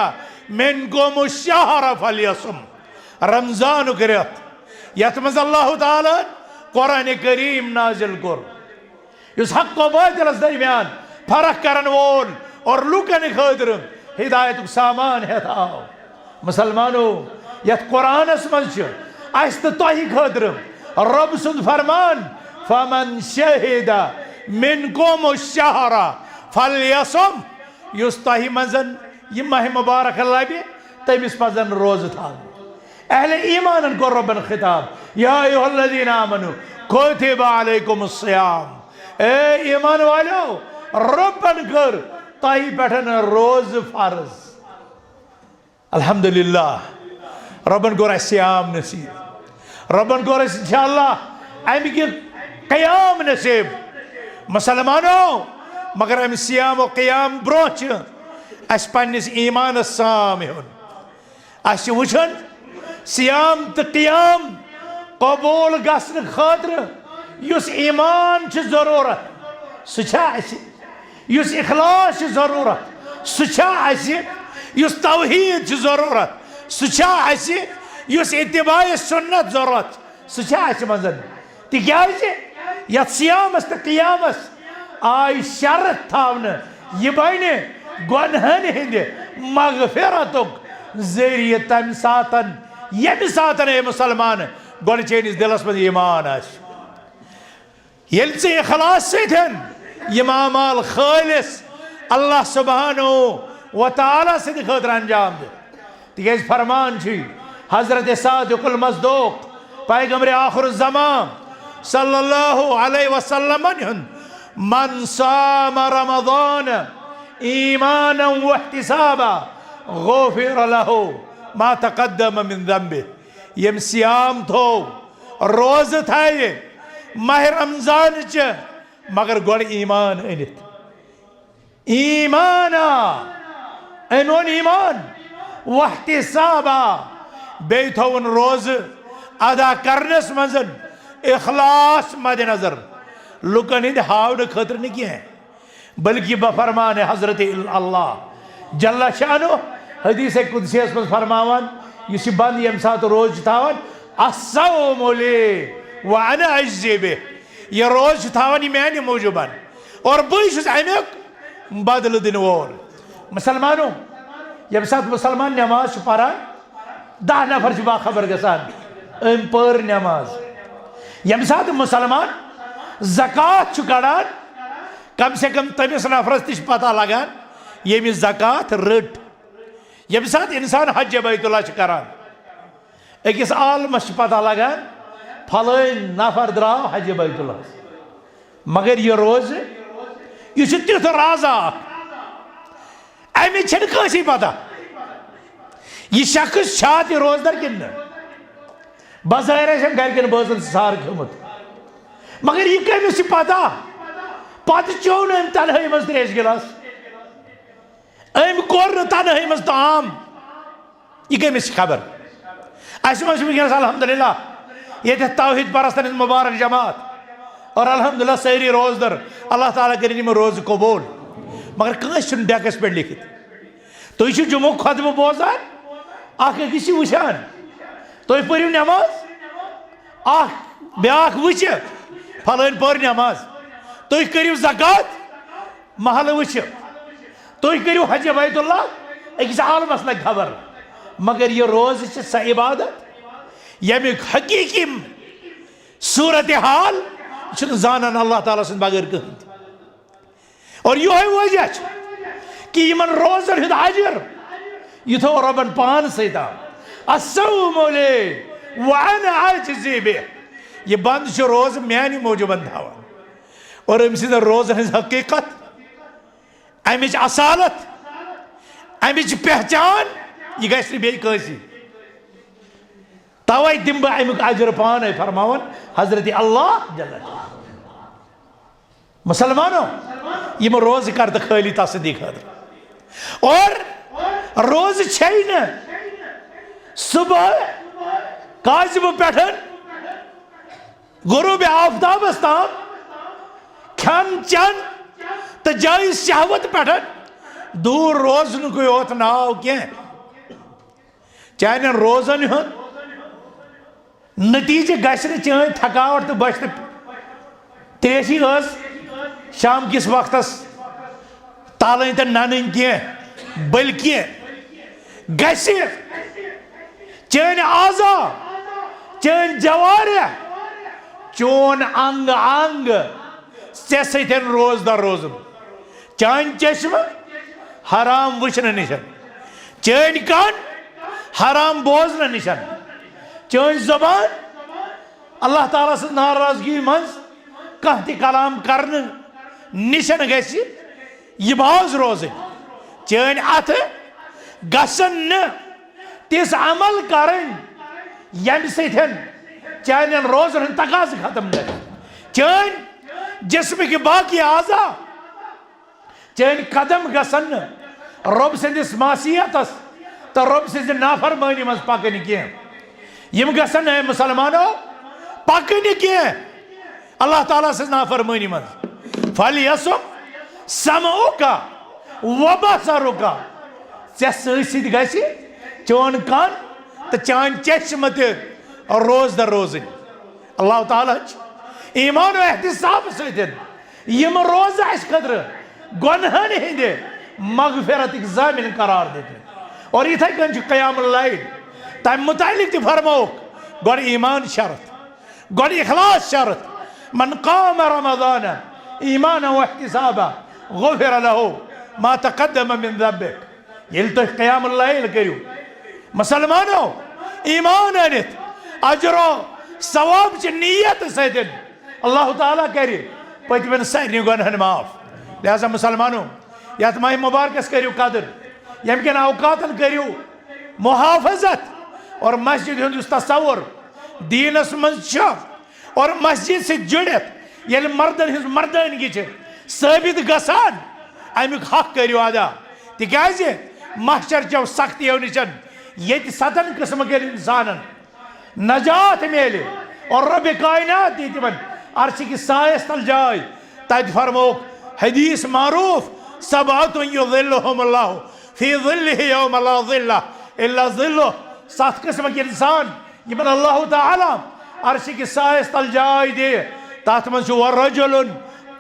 منكم الشهر فليصم۔ رمضانُک رٮ۪تھ، یتھ منٛز اللہ تعالیٰ ہن قرآن کریم نازل کوٚر، یُس حق و باطلس درمیان فرق کرن وول اور لوٗکن خٲطرٕ ہدایتُک سامان ہٮ۪تھ آو۔ مسلمانو، یتھ قرآنس منٛز چھُ اسہِ تہٕ تۄہہِ خٲطرٕ رۄب سُنٛد فرمان، فمن شہد منکم الشہر فلیصم، یُس تۄہہِ منٛز یہِ ماہ مبارک لبہِ، تٔمِس پزن روزٕ تھاوٕنۍ۔ اہل ایمانن کوٚر رۄبن خطاب، یا ایھا الذین آمنوا کتب علیکم الصیام، اے ایمان والو، رۄبن کٔر تۄہہِ پٮ۪ٹھ روزٕ فرض۔ الحمدللہ، رۄبن کوٚر اسہِ صیام نصیب۔ رۄبن کوٚر اسہِ انشاءاللہ امہِ کہِ قیام نصیب۔ مسلمانو، مگر امہِ صیام و قیام برونٛہہ چھِ اسہِ پننِس ایمانس سام ہیوٚن۔ اسہِ چھِ وٕچھُن، صیام تہٕ قیام قبول گژھنہٕ خٲطرٕ یُس ایمان چھُ ضروٗرت، سُہ چھا اسہِ؟ یُس اخلاص چھُ ضروٗرت، سُہ چھا اسہِ؟ یُس توحید چھُ ضروٗرت، سُہ چھا اسہِ؟ یُس اتباع سنت ضروٗرت، سُہ چھا اسہِ منٛز؟ تِکیازِ یتھ صیامس تہٕ قیامس آے شرط تھاونہٕ، یہِ بنہِ گۄنہن ہٕنٛدِ مغفرتُک ذٔریعہٕ تمہِ ساتن، ییٚمہِ ساتن، اے مسلمان، گۄڈٕ چٲنِس دلس منٛز ایمان آسہِ۔ ییٚلہِ ژٕ اخلاص سۭتۍ یِم اعمال خٲلص اللہ سبحانہ و تعالیٰ سٕنٛدِ خٲطرٕ انجام دیُن۔ تِکیٛازِ فرمان چھُ حضرت صادق المصدوق، پیغمبر آخر الزمان صلی اللہ علیہ وسلمن ہُنٛد، "من صام رمضان ایمانا واحتسابا غفر له ما تقدم من ذنبه"۔ ییٚمۍ صیام تھوو، روزٕ تھایہِ ماہ رمضانٕچہِ، مگر گۄڈٕ ایمان أنِتھ۔ ایمانا، أمۍ اوٚن ایمان، واحتسابا، بیٚیہِ تھوٚوُن روزٕ ادا کرنس منٛز اخلاص مد نظر، لُکن ہٕنٛدِ ہاونہٕ خٲطرٕ نہٕ کینٛہہ، بلکہِ بفرمان حضرت اللہ جل شانہ حدیث قدسیس منٛز فرماوان، یُس یہِ بنٛد ییٚمہِ ساتہٕ روزٕ چھُ تھاوان، "الصوم لی وانا اجزی بہ"، یہِ روزٕ چھُ تھاوان یہِ میانہِ موٗجوٗبن اور بٕے چھُس امیُک بدلہٕ دِنہٕ وول۔ مسلمانو، ییٚمہِ ساتہٕ مسلمان نماز چھُ پران، دَہ نفر چھِ باخبر گژھان، أمۍ پٔر نماز۔ ییٚمہِ ساتہٕ مسلمان زکوٰۃ چھُ کڑان، کم سے کم تٔمِس نفرس تہِ چھِ پتہ لگان، ییٚمہِ زکوٰۃ رٔٹ۔ ییٚمہِ ساتہٕ انسان حج بیت اللہ چھُ کران، أکِس عالمس چھِ پتہ لگان، پھلٲنۍ نفر درٛاو حج بیت اللہ۔ مگر یہِ روزٕ، یہِ چھُ تیُتھ رازا اکھ، اَمِچ چھَنہٕ کٲنٛسی پتہ۔ یہِ شخص چھا تہِ روزدار کِنہٕ نہٕ؟ بظٲہِر آسہِ أمۍ گرِکٮ۪ن بٲژن سُہ سار کھیوٚمُت۔ مگر یہِ کٔمِس چھِ پتہ؟ پتہٕ چیوٚو نہٕ أمۍ تنہٲیی منٛز ترٛیش گِلاس۔ أمۍ کوٚر نہٕ تنہٲیی منٛز طعام۔ یہِ کٔمِس چھِ خبر؟ اَسہِ منٛز چھِ وٕنکیٚنَس الحمدللہ ییٚتٮ۪تھ توحیٖد پرستَن ہٕنٛز مبارک جماعت۔ اور الحمدللہ سٲری روزدر، اللہ تعالیٰ کٔرِنۍ یِمَن روزٕ قبوٗل۔ مگر کٲنٛسہِ چھُنہٕ ڈیکَس پٮ۪ٹھ لیکھِتھ۔ تُہۍ چھِو جمعُک خطبہٕ بوزان، اَکھ أکِس چھِ وٕچھان۔ تُہۍ پٔرِو نٮ۪ماز، اَکھ بیٛاکھ وٕچھِ، پھلٲنۍ پٔر نٮ۪ماز۔ تُہۍ کٔرِو زکوٰۃ، محلہٕ وٕچھِ۔ تُہۍ کٔرِو حج بیت اللہ، أکِس عالمس لگہِ خبر۔ مگر یہِ روزٕ چھِ سۄ عبادت، ییٚمیُک حقیٖقی صورت حال چھُنہٕ زانان اللہ تعالیٰ سٕنٛدِ بغٲر کٕہٕنۍ تہِ۔ اور یِہوٚے وجہ چھُ کہِ یِمن روزن ہُنٛد اجر یہِ تھوٚو رۄبن پانسٕے تام۔ "الصوم لی وانا اجزی بہ"، یہِ بنٛد چھُ روزٕ میانہِ موٗجوٗبن تھاوان۔ اور أمۍ سٕنٛدٮ۪ن روزن ہٕنٛز حقیٖقت، امِچ اصالت، امِچ پہچان، یہِ گژھِ نہٕ بیٚیہِ کٲنٛسی۔ توے دِمہٕ بہٕ امیُک اجر پانے، فرماوان حضرت اللہ جل جلالہ۔ مسلمانو، یِم روزٕ کر تہٕ خٲلی تسٕنٛدی خٲطرٕ۔ اور روزٕ چھے نہٕ صبح کاذبہٕ پٮ۪ٹھ غروب آفتابس تام کھٮ۪ن چٮ۪ن تہٕ جٲیز شہوت پٮ۪ٹھ دوٗر روزنُکُے یوت ناو کینٛہہ۔ چانٮ۪ن روزن ہُنٛد نتیجہٕ گژھِ نہٕ چٲنۍ تھکاوٹ تہٕ بۄچھِ تہٕ تریشی ٲس شام کِس وقتس تالٕنۍ تہٕ ننٕنۍ کینٛہہ، بلکہِ گژھِ چٲنۍ اعضا، چٲنۍ جوارح، چون انگ انگ ژےٚ سۭتۍ روزدار روزُن۔ چٲنۍ چشمہٕ حرام وٕچھنہٕ نِش، چٲنۍ کن حرام بوزنہٕ نِش، چٲنۍ زبان اللہ تعالیٰ سٕنٛز ناراضگی منٛز کانٛہہ تہِ کلام کرنہٕ نِش گژھِ یہِ باز روزٕنۍ۔ چٲنۍ اتھٕ گژھن نہٕ تِژھ عمل کرٕنۍ ییٚمہِ سۭتۍ چانٮ۪ن روزن ہُنٛد تقاضہٕ ختم گژھِ۔ چٲنۍ جسمٕکۍ باقی اعضا، چٲنۍ قدم گژھن نہٕ رۄب سٕنٛدِس معصیتس تہٕ رۄب سٕنٛزِ نافرمٲنی منٛز پکٕنۍ کینٛہہ۔ یِم گژھن نہٕ، اے مسلمانو، پکٕنۍ کینٛہہ اللہ تعالیٰ سٕنٛز نافرمٲنی منٛز۔ فَلْيَصُمْ سَمْعُكَ وَبَصَرُكَ، ژےٚ سۭتۍ سۭتۍ گژھِ چون کن تہٕ چانۍ چشمہٕ تہِ روزدر روزٕنۍ۔ اللہ تعالیٰ چھُ ایمان و احتساب سۭتۍ یِم روزٕ اَسہِ خٲطرٕ گۄنہَن ہٕنٛدِ مغفرتٕکۍ ضامن قرار دِتمٕتۍ۔ اور یِتھَے کٔنۍ چھُ قیام اللیل، تَمہِ مُتعلِق تہِ فرمووُکھ، گۄڈٕ ایمان شرط، گۄڈٕ اخلاص شرط۔ من قام رمضان ایمانا واحتسابا غفر له ما تقدم من ذنبه۔ ییٚلہِ تُہۍ قیام اللیل کٔرِو، مسلمانو، ایمان أنِتھ، اجر و ثواب چہِ نیت سۭتۍ، اللہ تعالیٰ کرِ پٔتمٮ۪ن سارنٕے گۄنہن معاف۔ لہذا مسلمانو، یتھ ماہِ مبارکس کٔرِو قدر، ییٚمہِ کٮ۪ن اوقاتن کٔرِو محافظت، اور مسجد ہُنٛد یُس تصور دیٖنس منٛز چھُ، اور مسجد سۭتۍ جُڑِتھ ییٚلہِ مردن ہٕنٛز مردٲنگی چھِ ثٲبت گژھان، امیُک حق کٔرِو ادا، تِکیازِ محشر چٮ۪و سختیو نِشن ییٚتہِ ستن قٕسمہٕ کٮ۪ن انسانن نجات میلہِ، اور رب کائنات دی تِمن عرشہِ کِس سایس تل جاے۔ تتہِ فرمووُکھ حدیث معروف، سبعة یظلهم اللہ فی ظلہ یوم لا ظل الا ظلہ۔ ستھ قٕسمٕکۍ انسان یِمن اللہ تعالیٰ عرشہِ کِس سایس تل جاے دِ، تتھ منٛز چھُ ورجل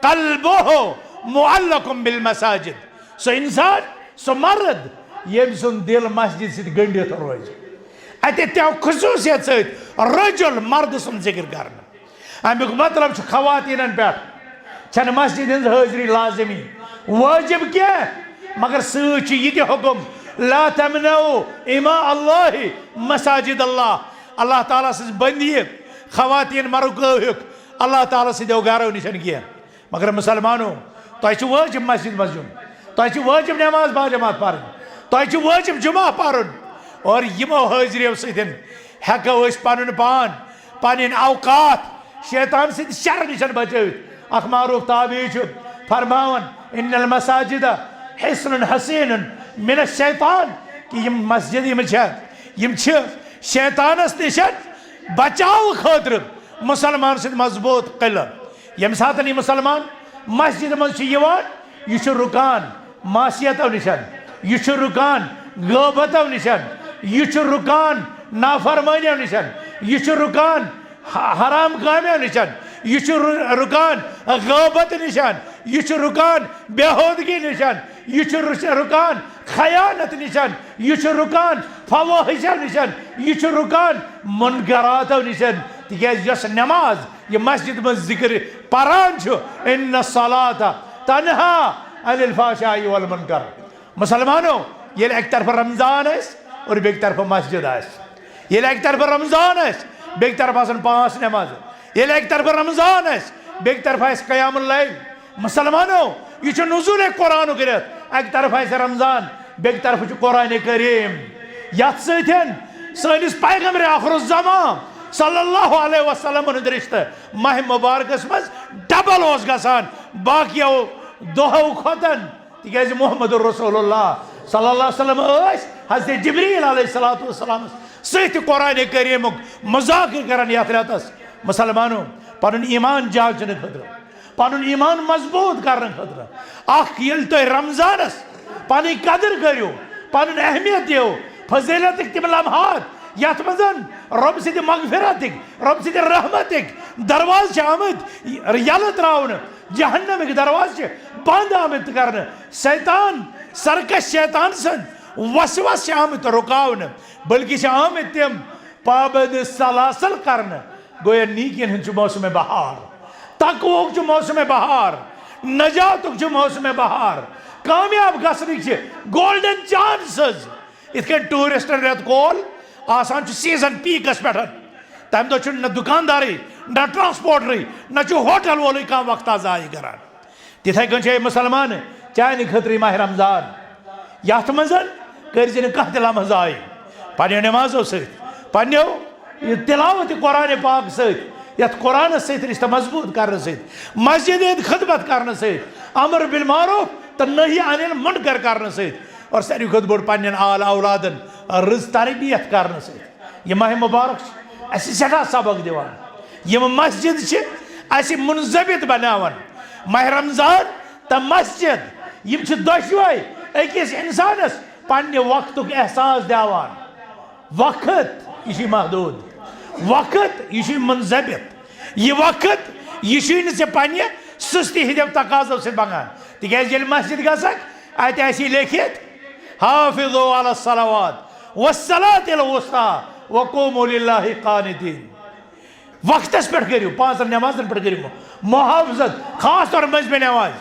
قلبہ معلق بالمساجد، سُہ انسان، سُہ مرد ییٚمۍ سُنٛد دل مسجد سۭتۍ گٔنڈِتھ روزِ۔ اتہِ تہِ آو خصوصیت سۭتۍ رجل، مرد سُنٛد ذکر کرنہٕ۔ امیُک مطلب چھُ خواتیٖنن پٮ۪ٹھ چھنہٕ مسجد ہٕنٛز حٲضری لازمی واجب کینٛہہ، مگر سۭتۍ چھُ یہِ تہِ حکم، لا تمنعوا اماء اللہ مساجد اللہ، اللہ تعالیٰ سٕنٛز بندی خواتیٖن مہ رُکٲوہُکھ اللہ تعالیٰ سٕنٛدیو گرو نِش کینٛہہ۔ مگر مسلمانو، تۄہہِ چھُ وٲجِب مسجد منٛز یُن، تۄہہِ چھُ وٲجِب نماز باجماعت پرٕنۍ، تۄہہِ چھُ وٲجِب جمعہ پرُن، اور یِمو حٲضریو سۭتۍ ہٮ۪کو أسۍ پنُن پان، پنٕنۍ اوقات شیطان سٕنٛدِ شرٕ نِش بچٲوِتھ۔ اکھ معروف تابعی چھُ فرماوان، ان المساجد حصن حصین من الشیطان، کہ یِم مسجد یِم چھےٚ، یِم چھِ شیطانس نِش بچاو خٲطرٕ مسلمان سٕنٛدۍ مضبوط قلعہٕ۔ ییٚمہِ ساتہٕ یہِ مسلمان مسجد منٛز چھُ یِوان، یہِ چھُ رُکان معصیتو نِش، یہِ چھُ رُکان غٲبتو نِش، یہِ چھُ رُکان نافرمٲنیو نِش، یہِ چھُ رُکان ح-، حرام کامیو نِش، یہِ چھُ رُ-، رُکان غٲبت نِش، یہِ چھُ رُکان بے ہودگی نِش، یہِ چھُ رُ-، رُکان خیانت نِش، یہِ چھُ رُکان فواحشو نِش، یہِ چھُ رُکان منکراتو نِش۔ تِکیازِ یۄس نماز یہِ مسجد منٛز ذکر پران چھُ، ان الصلاۃ تنہا عن الفحشاء والمنکر۔ مسلمانو، ییٚلہِ اکہِ طرفہٕ رمضان آسہِ اور بیٚکہِ طرفہٕ مسجد آسہِ، ییٚلہِ اکہِ طرفہٕ رمضان آسہِ، بیٚکہِ طرفہٕ آسن پانٛژھ نمازٕ، ییٚلہِ اکہِ طرفہٕ رمضان آسہِ، بیٚکہِ طرفہٕ آسہِ قیام اللیل۔ مسلمانو، یہِ چھُ نزول قرآنُک رٮ۪تھ، اکہِ طرفہٕ آسہِ رمضان، بیٚکہِ طرفہٕ چھُ قرآن کریم، یتھ سۭتۍ سٲنِس پیغمبر آخر الزمان صلی اللہ علیہ وسلم ہُنٛد رشتہٕ ماہ مبارکس منٛز ڈبل اوس گژھان باقیو دۄہو کھۄتن، تِکیازِ محمد رسول اللہ صلی اللہ علیہ وسلم ٲسۍ حضرت جبریل علیہ الصلوۃ والسلام سۭتۍ قرآن کریمُک مذاکرٕ کران یتھ رٮ۪تس۔ مسلمانو، پنُن ایمان جاگنہٕ خٲطرٕ، پنُن ایمان مضبوط کرنہٕ خٲطرٕ، اکھ ییٚلہِ تُہۍ رمضانس پنٕنۍ قدر کٔرِو، پنٕنۍ اہمیت دِیو، فضیلتٕکۍ تِم لمحات یتھ منٛز رۄب سٕنٛدِ مغفرتٕکۍ، رۄب سٕنٛدِ رحمتٕکۍ دروازٕ چھِ آمٕتۍ یلہٕ تراونہٕ، جہنمٕکۍ دروازٕ چھِ بند آمٕتۍ کرنہٕ، شیطان، سرکش شیطان سٕنٛدۍ وسوسہٕ چھِ آمٕتۍ رُکاونہٕ، بلکہِ چھِ آمٕتۍ تِم پابند سلاسل کرنہٕ۔ گویا نیکین ہُنٛد چھُ موسم بہار، تقوہُک چھُ موسم بہار، نجاتُک چھُ موسم بہار، کامیاب گژھنٕکۍ چھِ گولڈن چانسز۔ یِتھ کٔنۍ ٹوٗرسٹن رٮ۪تہٕ کول آسان چھُ سیزن پیکس پٮ۪ٹھ، تمہِ دۄہ چھُنہٕ نہ دُکاندارٕے، نہ ٹرانسپورٹرٕے، نہ چھُ ہوٹل وولٕے کانٛہہ وقتہ ضایع کران۔ تِتھے کٔنۍ چھُ اے مسلمان، چانہِ خٲطرٕ یہِ ماہ رمضان، یتھ منٛز کٔرۍ زِ نہٕ کانٛہہ تہِ لمحہٕ ضایع۔ پننیو نمازو سۭتۍ، پننیو یہِ تلاوت قرآن پاک سۭتۍ، یتھ قرآنس سۭتۍ رشتہٕ مضبوط کرنہٕ سۭتۍ، مسجد ہٕنٛدۍ خدمت کرنہٕ سۭتۍ، امر بالمعروف تہٕ نہی عن المنکر کرنہٕ سۭتۍ، اور ساروی کھۄتہٕ بوٚڑ پننٮ۪ن آل اولادن رٕژ تربیت کرنہٕ سۭتۍ۔ یہِ ماہ مبارک چھُ اسہِ سٮ۪ٹھاہ سبق دِوان۔ یِم مسجد چھِ اسہِ منضبط بناوان۔ ماہ رمضان تہٕ مسجد، یِم چھِ دۄشوے أکِس انسانس پننہِ وقتُک احساس دِوان۔ وقت، یہِ چھُے محدود۔ وقت، یہِ چھُے منضبط۔ یہِ وقت، یہِ چھُے نہٕ ژےٚ پننہِ سُستی ہٕنٛدیو تقاضو سۭتۍ بنان۔ تِکیازِ ییٚلہِ مسجد گژھکھ، اتہِ آسی لیکھِتھ، حافظوا علی الصلوات والصلاة الوسطی وقوموا للہ قانتین۔ وقتس پٮ۪ٹھ کٔرِو، پانٛژن نمازن پٮ۪ٹھ کٔرِو محافظت، خاص طور مٔنٛزمہِ نماز۔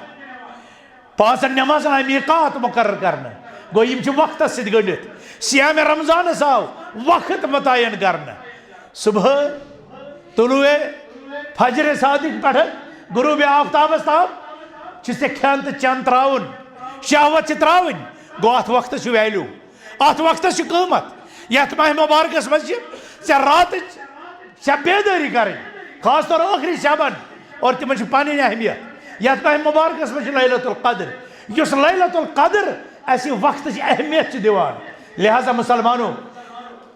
پانٛژن نمازن آیہِ میقات مقرر کرنہٕ، گوٚو، یِم چھِ وقتس سۭتۍ گٔنڈِتھ۔ صیام رمضانس آو وقت متعین کرنہٕ۔ صبح طلوع فجر صادق پٮ۪ٹھ غروب آفتابس تام چھِ ژےٚ کھٮ۪ن تہٕ چٮ۪ن ترٛاوُن، شہوت چھِ ترٛاوٕنۍ۔ گوٚو، اتھ وقتس چھُ value، اتھ وقتس چھُ قۭمتھ۔ یتھ ماہ مبارکس منٛز چھِ ژےٚ راتٕچ، ژےٚ بیدٲری کرٕنۍ، خاص طور ٲخری شبن، اور تِمن چھِ پنٕنۍ اہمیت۔ یتھ ماہ مبارکس منٛز چھِ لیلۃ القدر، یُس لیلۃ القدر اسہِ وقتٕچ اہمیت چھِ دِوان۔ لہذا مسلمانو،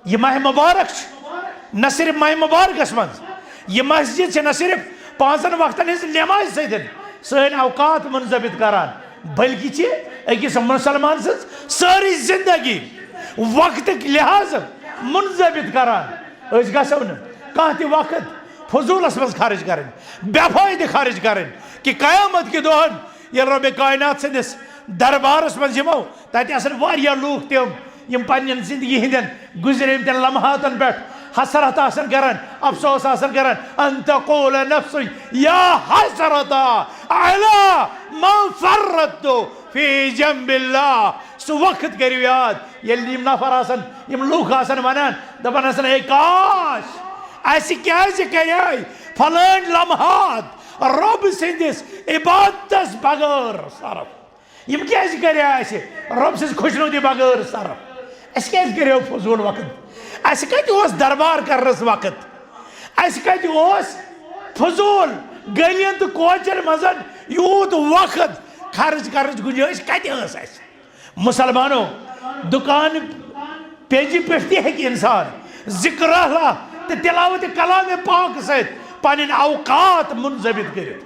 یہِ ماہ مبارک چھُ نہ صرف ماہ مبارکس منٛز، یہِ مسجد چھِ نہ صرف پانٛژن وقتن ہٕنٛز نمازِ سۭتۍ سٲنۍ اوقات منضبط کران، بلکہِ چھِ أکِس مسلمان سٕنٛز سٲرٕے زندگی وقتٕکۍ لحاظہٕ منضبط کران۔ أسۍ گژھو نہٕ کانٛہہ تہِ وقت فضوٗلس منٛز خرٕچ کرٕنۍ، بے فٲیدٕ خرٕچ کرٕنۍ، کہِ قیامت کہِ دۄہن ییٚلہِ رۄبِ کائنات سٕنٛدِس دربارس منٛز یِمو، تتہِ آسن واریاہ لوٗکھ تِم، یِم پننٮ۪ن زندگی ہٕنٛدٮ۪ن گُزریمتٮ۪ن لمحاتن پٮ۪ٹھ حسرت آسن کران، افسوس آسن کران۔ ان تقول نفس یا حسرتا علی ما فرطت فی جنب اللہ۔ سُہ وقت کٔرِو یاد، ییٚلہِ یِم نفر آسن، یِم لوٗکھ آسن ونان، دپان آسن، "اے کاش، اسہِ کیازِ کریے فلٲنۍ لمحات رۄب سٕنٛدِس عبادتس بغٲر صرف؟" یِم کیازِ کرے اسہِ رۄب سٕنٛز خۄشنودی بغٲر صرف؟ اسہِ کیازِ کریو فضوٗل وقت؟ اسہِ کتہِ اوس دربار کرنس وقت؟ اسہِ کتہِ اوس فضوٗل گلین تہٕ کوچن منٛز یوٗت وقت خرٕچ کرنٕچ گُنجٲیش کتہِ ٲس اسہِ؟ مسلمانو، دُکان پیجہِ پٮ۪ٹھ تہِ ہیٚکہِ انسان ذکر اللہ تہٕ تلاوت کلام پاک سۭتۍ پنٕنۍ اوقات منضبط کٔرِتھ۔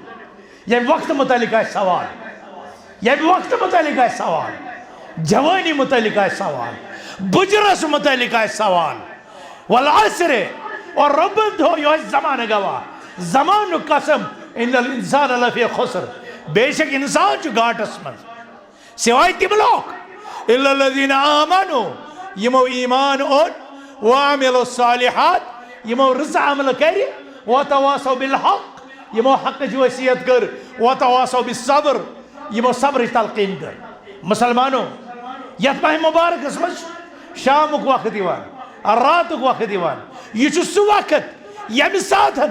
ییٚمہِ وقتہٕ متعلق آسہِ سوال، ییٚمہِ وقتہٕ متعلق آسہِ سوال، جوانی متعلق آسہِ سوال، بُجرس متعلق آسہِ سوال، والعصر، اور رۄبن تھوو یِہوٚے زمانہٕ گواہ، زمانُک قسم، ان الانسان لفی خسر، بے شک انسان چھُ گاٹس منٛز۔ سوائے تِم لوگ، الا الذین آمنوا، یِمو ایمان اوٚن، وعملوا الصالحات، یِمو رٕژ عملہٕ کرِ، وتواصوا بالحق، یِمو حقٕچ وصیت کٔر، وتواصوا بالصبر، یِمو صبرٕچ تلقین کٔر۔ مسلمانو، یتھ ماہ مبارکس منٛز چھُ شامُک وقت یِوان، راتُک وقت یِوان۔ یہِ چھُ سُہ وقت ییٚمہِ ساتہٕ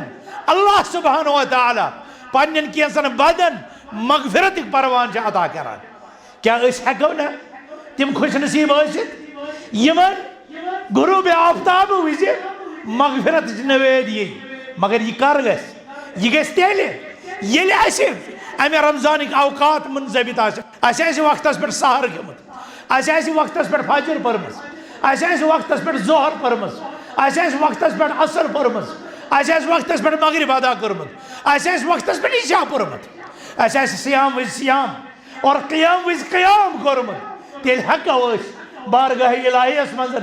اللہ سبحانہ و تعالیٰ پننٮ۪ن کینٛژن بندن مغفرتٕکۍ پروان چھِ عطا کران۔ کیا أسۍ ہیٚکو نہ تِم خوش نصیب ٲسِتھ یِمن غروب آفتاب وِزِ مغفرتٕچ نوید یی؟ مگر یہِ کر گژھِ؟ یہِ گژھِ تیٚلہِ، ییٚلہِ اسہِ امہِ رمضانٕکۍ اوقات منضبط آسہِ۔ اسہِ آسہِ وقتس پٮ۪ٹھ سحر گٔمٕژ، اسہِ آسہِ وقتس پٮ۪ٹھ فجر پٔرمٕژ، اسہِ آسہِ وقتس پٮ۪ٹھ ظہر پٔرمٕژ، اسہِ آسہِ وقتس پٮ۪ٹھ عصر پٔرمٕژ، اسہِ آسہِ وقتس پٮ۪ٹھ مغرب ادا کٔرمٕژ، اسہِ آسہِ وقتس پٮ۪ٹھ عشاء پوٚرمُت، اسہِ آسہِ صیام وِزِ صیام اور قیام وِزِ قیام کوٚرمُت، تیٚلہِ ہٮ۪کو أسۍ بارگاہ الٰہیَس منٛز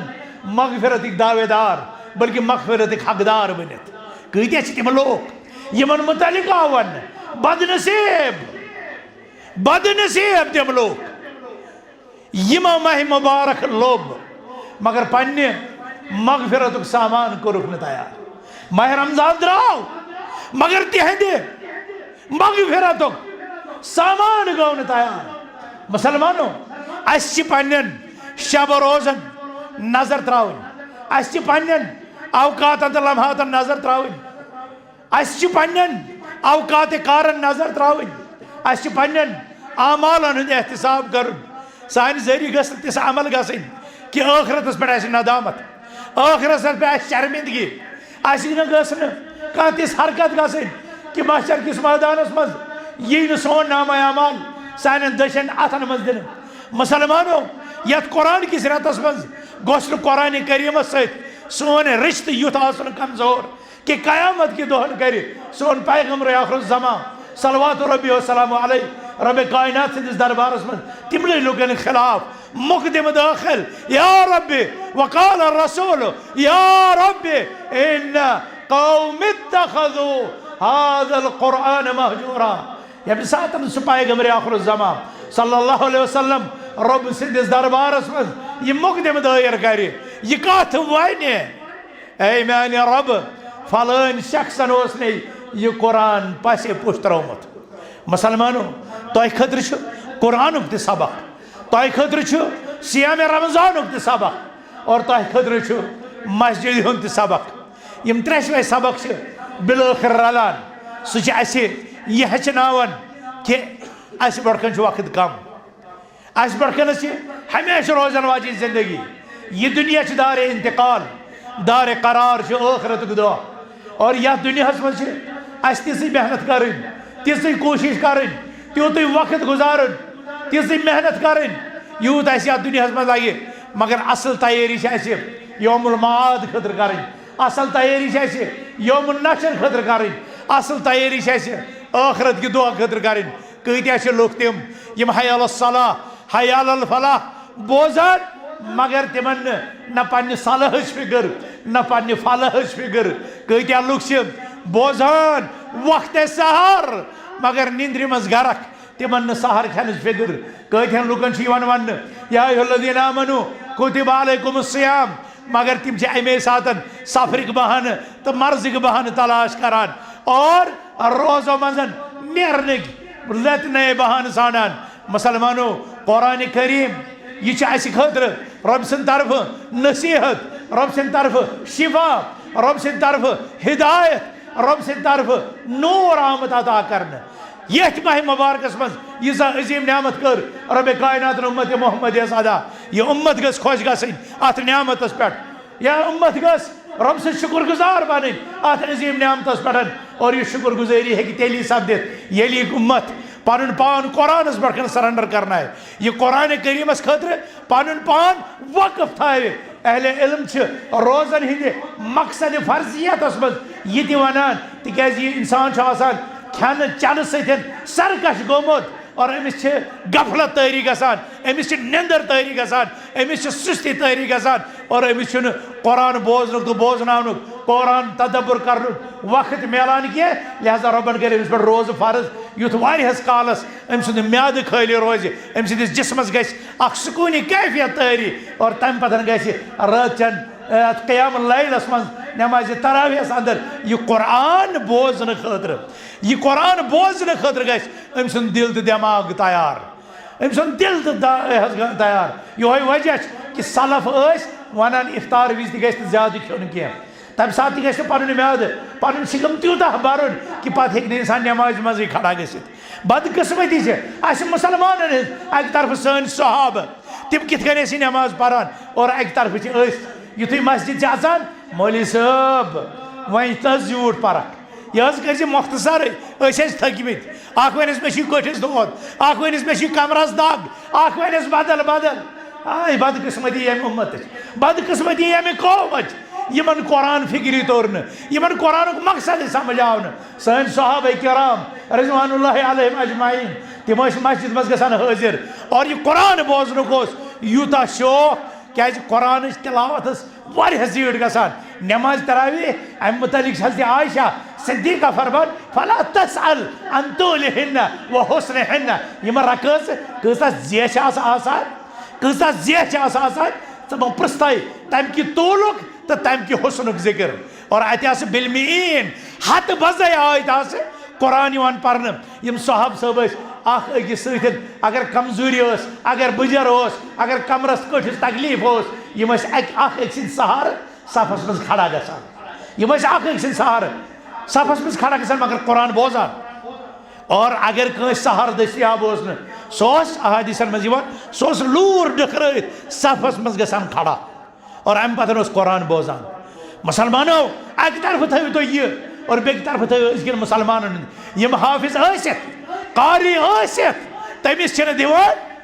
مغفرتٕکۍ دعوے دار، بلکہِ مغفرتٕکۍ حقدار بٔنِتھ۔ کۭتیاہ چھِ تِم لوٗکھ یِمن متعلق آو وننہٕ، بد نصیب، بد نصیب تِم لوٗکھ۔ یِمو ماہِ مبارک لوٚب، مگر پننہِ مغفرتُک سامان کوٚرُکھ نہٕ تیار۔ ماہِ رمضان درٛاو، مگر تِہنٛدِ مغفرتُک سامان گوٚو نہٕ تیار۔ مسلمانو، اسہِ چھِ پننٮ۪ن شب و روزن نظر ترٛاوٕنۍ، اسہِ چھِ پننٮ۪ن اوقاتن تہٕ لمحاتن نظر ترٛاوٕنۍ۔ اسہِ چھِ پننٮ۪ن اوقات کارن نظر ترٛاوٕنۍ۔ اسہِ چھِ پننٮ۪ن اعمالن ہُنٛد احتساب کرُن۔ سانہِ ذٔریعہٕ گٔژھ نہٕ تِژھ عمل گژھٕنۍ کہِ ٲخرتس پٮ۪ٹھ آسہِ ندامت، ٲخرتس پٮ۪ٹھ آسہِ شرمندگی۔ اسہِ نہٕ گٔژھ نہٕ کانٛہہ تِژھ حرکت گژھٕنۍ کہِ محشر کِس مٲدانس منٛز یی نہٕ سون نامہ اعمال سانٮ۪ن دٔچھن اتھن منٛز دِنہٕ۔ مسلمانو، یتھ قرآن کِس رٮ۪تس منٛز گوٚژھ نہٕ قرآن کریمس سۭتۍ سون رشتہٕ یُتھ آسُن کمزور۔ کہ قیامت کہِ دۄہن کرِ سون پیغمبر آخر الزمان صلوات ربی و سلام علیہ رب کائنات سٕنٛدِس دربارس منٛز تِمنٕے لُکن خلاف مقدمہٕ دٲخل، یا رب، وقال الرسول، یا رب، ان قوم اتخذوا هذا القرآن مهجورا۔ ییٚمہِ ساتہٕ سُہ پیغمبر آخر الزمان صلی اللہ علیہ وسلم رب سٕنٛدِس دربارس منٛز یہِ مقدمہٕ دٲیر کرِ، یہِ کتھ ونہِ، اے میانہِ رب، فلٲنۍ شخصن اوس مےٚ یہِ قرآن پسے پُشترومُت۔ مسلمانو، تۄہہِ خٲطرٕ چھُ قرآنُک تہِ سبق، تۄہہِ خٲطرٕ چھُ صیام رمضانُک تہِ سبق اور تۄہہِ خٲطرٕ چھُ مسجد ہُنٛد تہِ سبق۔ یِم ترٛٮ۪شوَے سبق چھِ بالٲخر رلان۔ سُہ چھُ اَسہِ یہِ ہیٚچھناوان کہِ اَسہِ برٛونٛٹھ کَنہِ چھُ وقت کم۔ اَسہِ برٛونٛٹھ کَنہِ چھِ ہمیشہِ روزن واجیٚنۍ زندگی۔ یہِ دُنیا چھِ دارِ انتقال، دارِ قرار چھُ ٲخرتُک دۄہ۔ اور یتھ دنیاہس منٛز چھِ اسہِ تِژٕے محنت کرٕنۍ، تِژٕے کوٗشش کرٕنۍ، تیوٗتٕے وقت گُزارُن، تِژٕے محنت کرٕنۍ، یوٗت اسہِ یتھ دنیاہس منٛز لگہِ۔ مگر اصل تیٲری چھِ اسہِ یوم المعاد خٲطرٕ کرٕنۍ، اصل تیٲری چھِ اسہِ یوم النشر خٲطرٕ کرٕنۍ، اصل تیٲری چھِ اسہِ ٲخرت کہِ دۄہ خٲطرٕ کرٕنۍ۔ کۭتیاہ چھِ لُکھ تِم، یِم حی علی الصلاح، حی علی الفلاح بوزان، مگر تِمن نہٕ نہ پننہِ صلاحٕچ فکر، نہ پننہِ فلاحٕچ فکر۔ کۭتیاہ لُکھ چھِ بوزان وقتِ سحر، مگر نیندرِ منٛز غرق، تِمن نہٕ سحر کھٮ۪نٕچ فکر۔ کۭتیاہن لُکن چھُ یِوان وننہٕ، یا ایھا الذین آمنو کتب علیکم الصیام، مگر تِم چھِ امے ساتن سفرٕکۍ بہانہٕ تہٕ مرضٕکۍ بہانہٕ تلاش کران اور روزو منٛز نیرنٕکۍ لتہِ نئے بہانہٕ ژھانڈان۔ مسلمانو، قرآن کریم، یہِ چھُ اسہِ خٲطرٕ رۄب سٕنٛدِ طرفہٕ نصیحت، رۄب سٕنٛدِ طرفہٕ شفا، رۄب سٕنٛدِ طرفہٕ ہدایت، رۄب سٕنٛدِ طرفہٕ نور آمُت عطا کرنہٕ۔ یتھ ماہ مبارکس منٛز ییٖژاہ عظیم نعمت کٔر رۄب کائناتن امت محمد یس عطا، یہِ امت گٔژھ خۄش گژھٕنۍ اتھ نعمتس پٮ۪ٹھ۔ یا امت گٔژھ رۄب سٕنٛز شُکر گُزار بنٕنۍ اتھ عظیم نعمتس پٮ۪ٹھ۔ اور یہِ شُکر گُزٲری ہیٚکہِ تیٚلی سپدِتھ، ییٚلہِ یہِ امت پنُن پان قرآنس پٮ۪ٹھ سرنڈر کرنایہِ، یہِ قرآن کریمس خٲطرٕ پنُن پان وقف تھاوِ۔ اہل علم چھِ روزن ہٕنٛدِ مقصد فرضیتس منٛز یہِ تہِ ونان، تِکیازِ یہِ انسان چھُ آسان کھٮ۪نہٕ چٮ۪نہٕ سۭتۍ سرکش گوٚمُت، اور أمِس چھِ غفلت طٲری گژھان، أمِس چھِ نیندر طٲری گژھان، أمِس چھِ سُستی طٲری گژھان، اور أمِس چھُنہٕ قرآن بوزنُک تہٕ بوزناونُک، قرآن تدبر کرنُک وقت میلان کینٛہہ۔ لہذا رۄبن کٔرۍ أمِس پٮ۪ٹھ روزٕ فرض، یُتھ واریاہس کالس أمۍ سُنٛد میادٕ خٲلی روزِ، أمۍ سٕنٛدِس جسمس گژھِ اکھ سکوٗنی کیفیت طٲری، اور تمہِ پتہٕ گژھِ رٲژ چٮ۪ن، اَتھ قیام اللیلس منٛز نمازِ تراویحس اندر یہِ قرآن بوزنہٕ خٲطرٕ۔ یہِ قرآن بوزنہٕ خٲطرٕ گژھِ أمۍ سُنٛد دِل تہٕ دٮ۪ماغ تیار، أمۍ سُنٛد دِل تہٕ دا-، یہِ حظ گٔے تیار۔ یِہوٚے وجہ چھُ کہِ سلف ٲسۍ وَنان، افطار وِزِ تہِ گژھِ نہٕ زیادٕ کھیوٚن کینٛہہ، تَمہِ ساتہٕ تہِ گژھِ نہٕ پَنُن میادٕ، پَنُن شِکم تیوٗتاہ بَرُن کہِ پَتہٕ ہیٚکہِ نہٕ اِنسان نٮ۪مازِ منٛزٕے کھڑا گٔژھِتھ۔ بدقٕسمتی چھِ اَسہِ مُسلمانَن ہٕنٛز، اَکہِ طرفہٕ سٲنۍ صحابہٕ، تِم کِتھ کٔنۍ ٲسۍ یہِ نٮ۪ماز پَران، اور اَکہِ طرفہٕ چھِ أسۍ، یُتھُے مسجد چھِ اژان، مولوی صٲب، وۄنۍ تہٕ زیوٗٹھ پَرَکھ۔ یہِ حظ کٔرۍ زِ مۄختصرٕے، أسۍ ٲسۍ تھٔکۍ مٕتۍ۔ اکھ وَنٮ۪س مےٚ چھُ کٔٹھِس دود، اکھ وَنٮ۪س مےٚ چھُ کمرس دگ، اکھ وَنٮ۪س بدل بدل۔ آے بدقٕسمتی ییٚمہِ اُمتٕچ، بدقٕسمتی ییٚمہِ قومٕچ، یِمن قرآن فکری توٚر نہٕ، یِمن قرآنُک مقصد سمجھ آو نہٕ۔ سٲنۍ صحابہ کرام رضوان اللہ علیہم اجمعین، تِم ٲسۍ مسجد منٛز گژھان حٲضِر، اور یہِ قرآن بوزنُک اوس یوٗتاہ شوق، کیازِ قرآنٕچ تلاوت ٲس واریاہ زیٖٹھ گژھان۔ نماز تراویح، امہِ متعلق چھِ حضرت عائشہ صدیقہ فرمان، "فلا تسأل عن طولهن وحسنهن"، یِمن رکٲژٕ کۭژاہ زیچھِ آسہٕ آسان، کۭژاہ زیچھِ آسہٕ آسان، ژٕ مہ پرٛژھتَے تمہِ کہِ طولُک تہٕ تمہِ کہِ حسنُک ذکر۔ اور اتہِ آسہٕ بالمئین ہتہٕ بزے آیتہٕ آسہٕ قرآن یِوان پرنہٕ۔ یِم صحابہٕ صٲب ٲسۍ اکھ أکِس سۭتۍ، اگر کمزوری ٲس، اگر بُجر اوس، اگر کمرس کٔٹھِس تکلیف اوس، یِم ٲسۍ اکہِ، اکھ أکۍ سٕنٛدِ سہارٕ صفس منٛز کھڑا گژھان۔ یِم ٲسۍ اکھ أکۍ سٕنٛدِ سہارٕ صفس منٛز کھڑا گژھان، مگر قرآن بوزان۔ اور اگر کٲنٛسہِ سہارٕ دٔستیاب اوس نہٕ، سُہ اوس احادیثن منٛز یِوان، سُہ اوس لوٗر ڈٔکھرٲوِتھ صفس منٛز گژھان کھڑا۔ اور امہِ پتہٕ اوس قرآن بوزان۔ مسلمانو، اکہِ طرفہٕ تھٲیِو تُہۍ یہِ، اور بیٚکہِ طرفہٕ تھٲیِو أزکٮ۪ن مسلمانن ہٕنٛدۍ یِم حافظ ٲسِتھ، قاری ٲسِتھ، تٔمِس چھِنہٕ دِوان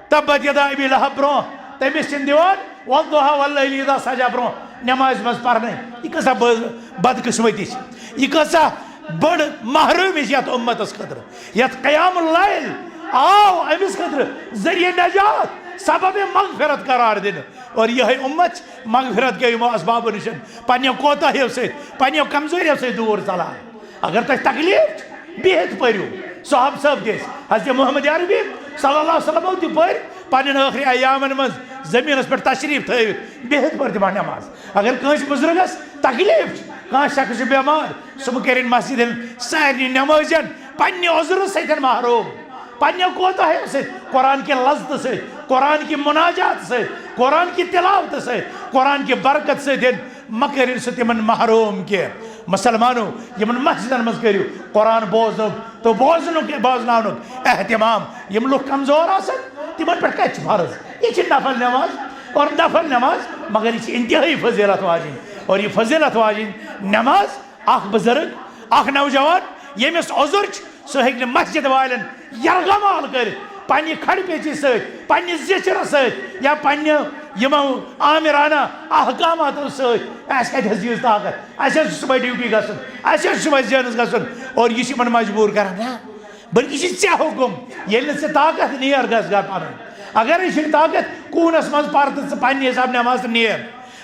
تبت یدا ابی لہب برونٛہہ، تٔمِس چھِنہٕ دِوان والضحی واللیل اذا سجی برونٛہہ نمازِ منٛز پرنہٕ۔ یہِ کۭژاہ بٔڑ بدقٕسمتی چھِ، یہِ کۭژاہ بٔڑ محرومی چھِ یتھ اُمتس خٲطرٕ، یتھ قیام اللیل آو أمِس خٲطرٕ ذٔریعہٕ نجات، سبب مغفرت قرار دِنہٕ۔ اور یِہوٚے اُمت چھِ مغفرت کیو یِمو اسبابو نِش پننیو کوتاہیو سۭتۍ، پننیو کمزوریو سۭتۍ دوٗر ژلان۔ اگر تۄہہِ تکلیف چھُ، بِہِتھ پٔرِو۔ صحابہٕ صٲب تہِ ٲسۍ، حضرت محمد عربی صلی اللہ علیہ وسلمو تہِ پٔرۍ پننٮ۪ن ٲخری ایامن منٛز زٔمیٖنس پٮ۪ٹھ تشریف تھٲوِتھ، بِہِتھ پٔر تِمن نماز۔ اگر کٲنٛسہِ بُزرگس تکلیف چھُ، کانٛہہ شخص چھُ بٮ۪مار، سُہ مہٕ کٔرِن مسجد ہٕنٛدٮ۪ن سارنٕے نمٲزٮ۪ن پننہِ عذرٕ سۭتۍ محروم، پننٮ۪و کوتاہیو سۭتۍ، قرآن کہِ لذتہٕ سۭتۍ، قرآن کہِ مناجات سۭتۍ، قرآن کہِ تلاوتہٕ سۭتۍ، قرآن کہِ برکت سۭتۍ مہ کٔرِو سُہ تِمن محروم کینٛہہ۔ مسلمانو، یِمن مسجدن منٛز کٔرِو قرآن بوزنُک تہٕ بوزنُک، بوزناونُک اہتمام۔ یِم لُکھ کمزور آسن، تِمن پٮ۪ٹھ کتہِ چھِ فرض؟ یہِ چھِ نفل نماز، اور نفل نماز، مگر یہِ چھِ انتہٲئی فضیلت واجِنۍ، اور یہِ فضیلت واجِنۍ نماز اکھ بزرگ، اکھ نوجوان، ییٚمِس عذر چھُ، سُہ ہیٚکہِ نہٕ مسجد والٮ۪ن یرغمال کٔرِتھ، پننہِ کھڑپیچی سۭتۍ، پننہِ زیچھرٕ سۭتۍ، یا پننہِ یِمو آمرانہ احکاماتو سۭتۍ۔ اَسہِ کتہِ حظ ییٖژ طاقت؟ اَسہِ حظ چھُ صبحٲے ڈیوٹی گژھُن، اَسہِ حظ چھُ صبحٲے زینس گژھُن، اور یہِ چھُ یِمن مجبوٗر کران۔ نہ، بلکہِ چھُ ژےٚ حُکُم، ییٚلہِ نہٕ ژےٚ طاقت نیر گژھ گا پنُن۔ اگر یہِ چھُنہٕ طاقت، کوٗنس منٛز پر تہٕ ژٕ پننہِ حساب نماز تہٕ نیر۔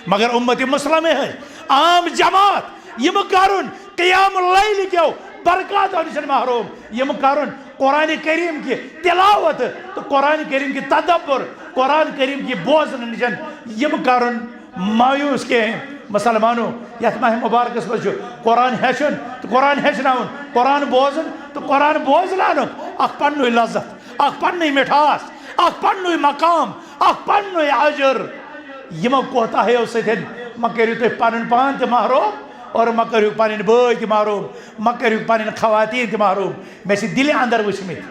مگر امت مسلمہ ہے، عام جماعت، یِم کرُن قیام اللیل کیو برکاتو نِش محروم، یِم کرُن قرآن کریم کہِ تلاوت تہٕ قرآن کریم کہِ تدبر، قرآن کریم کہِ بوزنہٕ نِش یِم کرُن مایوس کینٛہہ۔ مسلمانو، یتھ ماہ مبارکس منٛز چھُ قرآن ہیٚچھُن تہٕ قرآن ہیٚچھناوُن، قرآن بوزُن تہٕ قرآن بوزناونُک اکھ پننُے لذت، اکھ پننُے مٹھاس، اکھ پننُے مقام، اکھ پننُے اجر۔ یِمو کوتاہیو سۭتۍ مہ کٔرِو تُہۍ پنُن پان تہِ محروم، اور مہ کٔرِو پنٕنۍ بٲے تہِ محروم، مہ کٔرِو پنٕنۍ خواتین تہِ محروم۔ مےٚ چھِ دِلہِ اندر وٕچھمٕتۍ،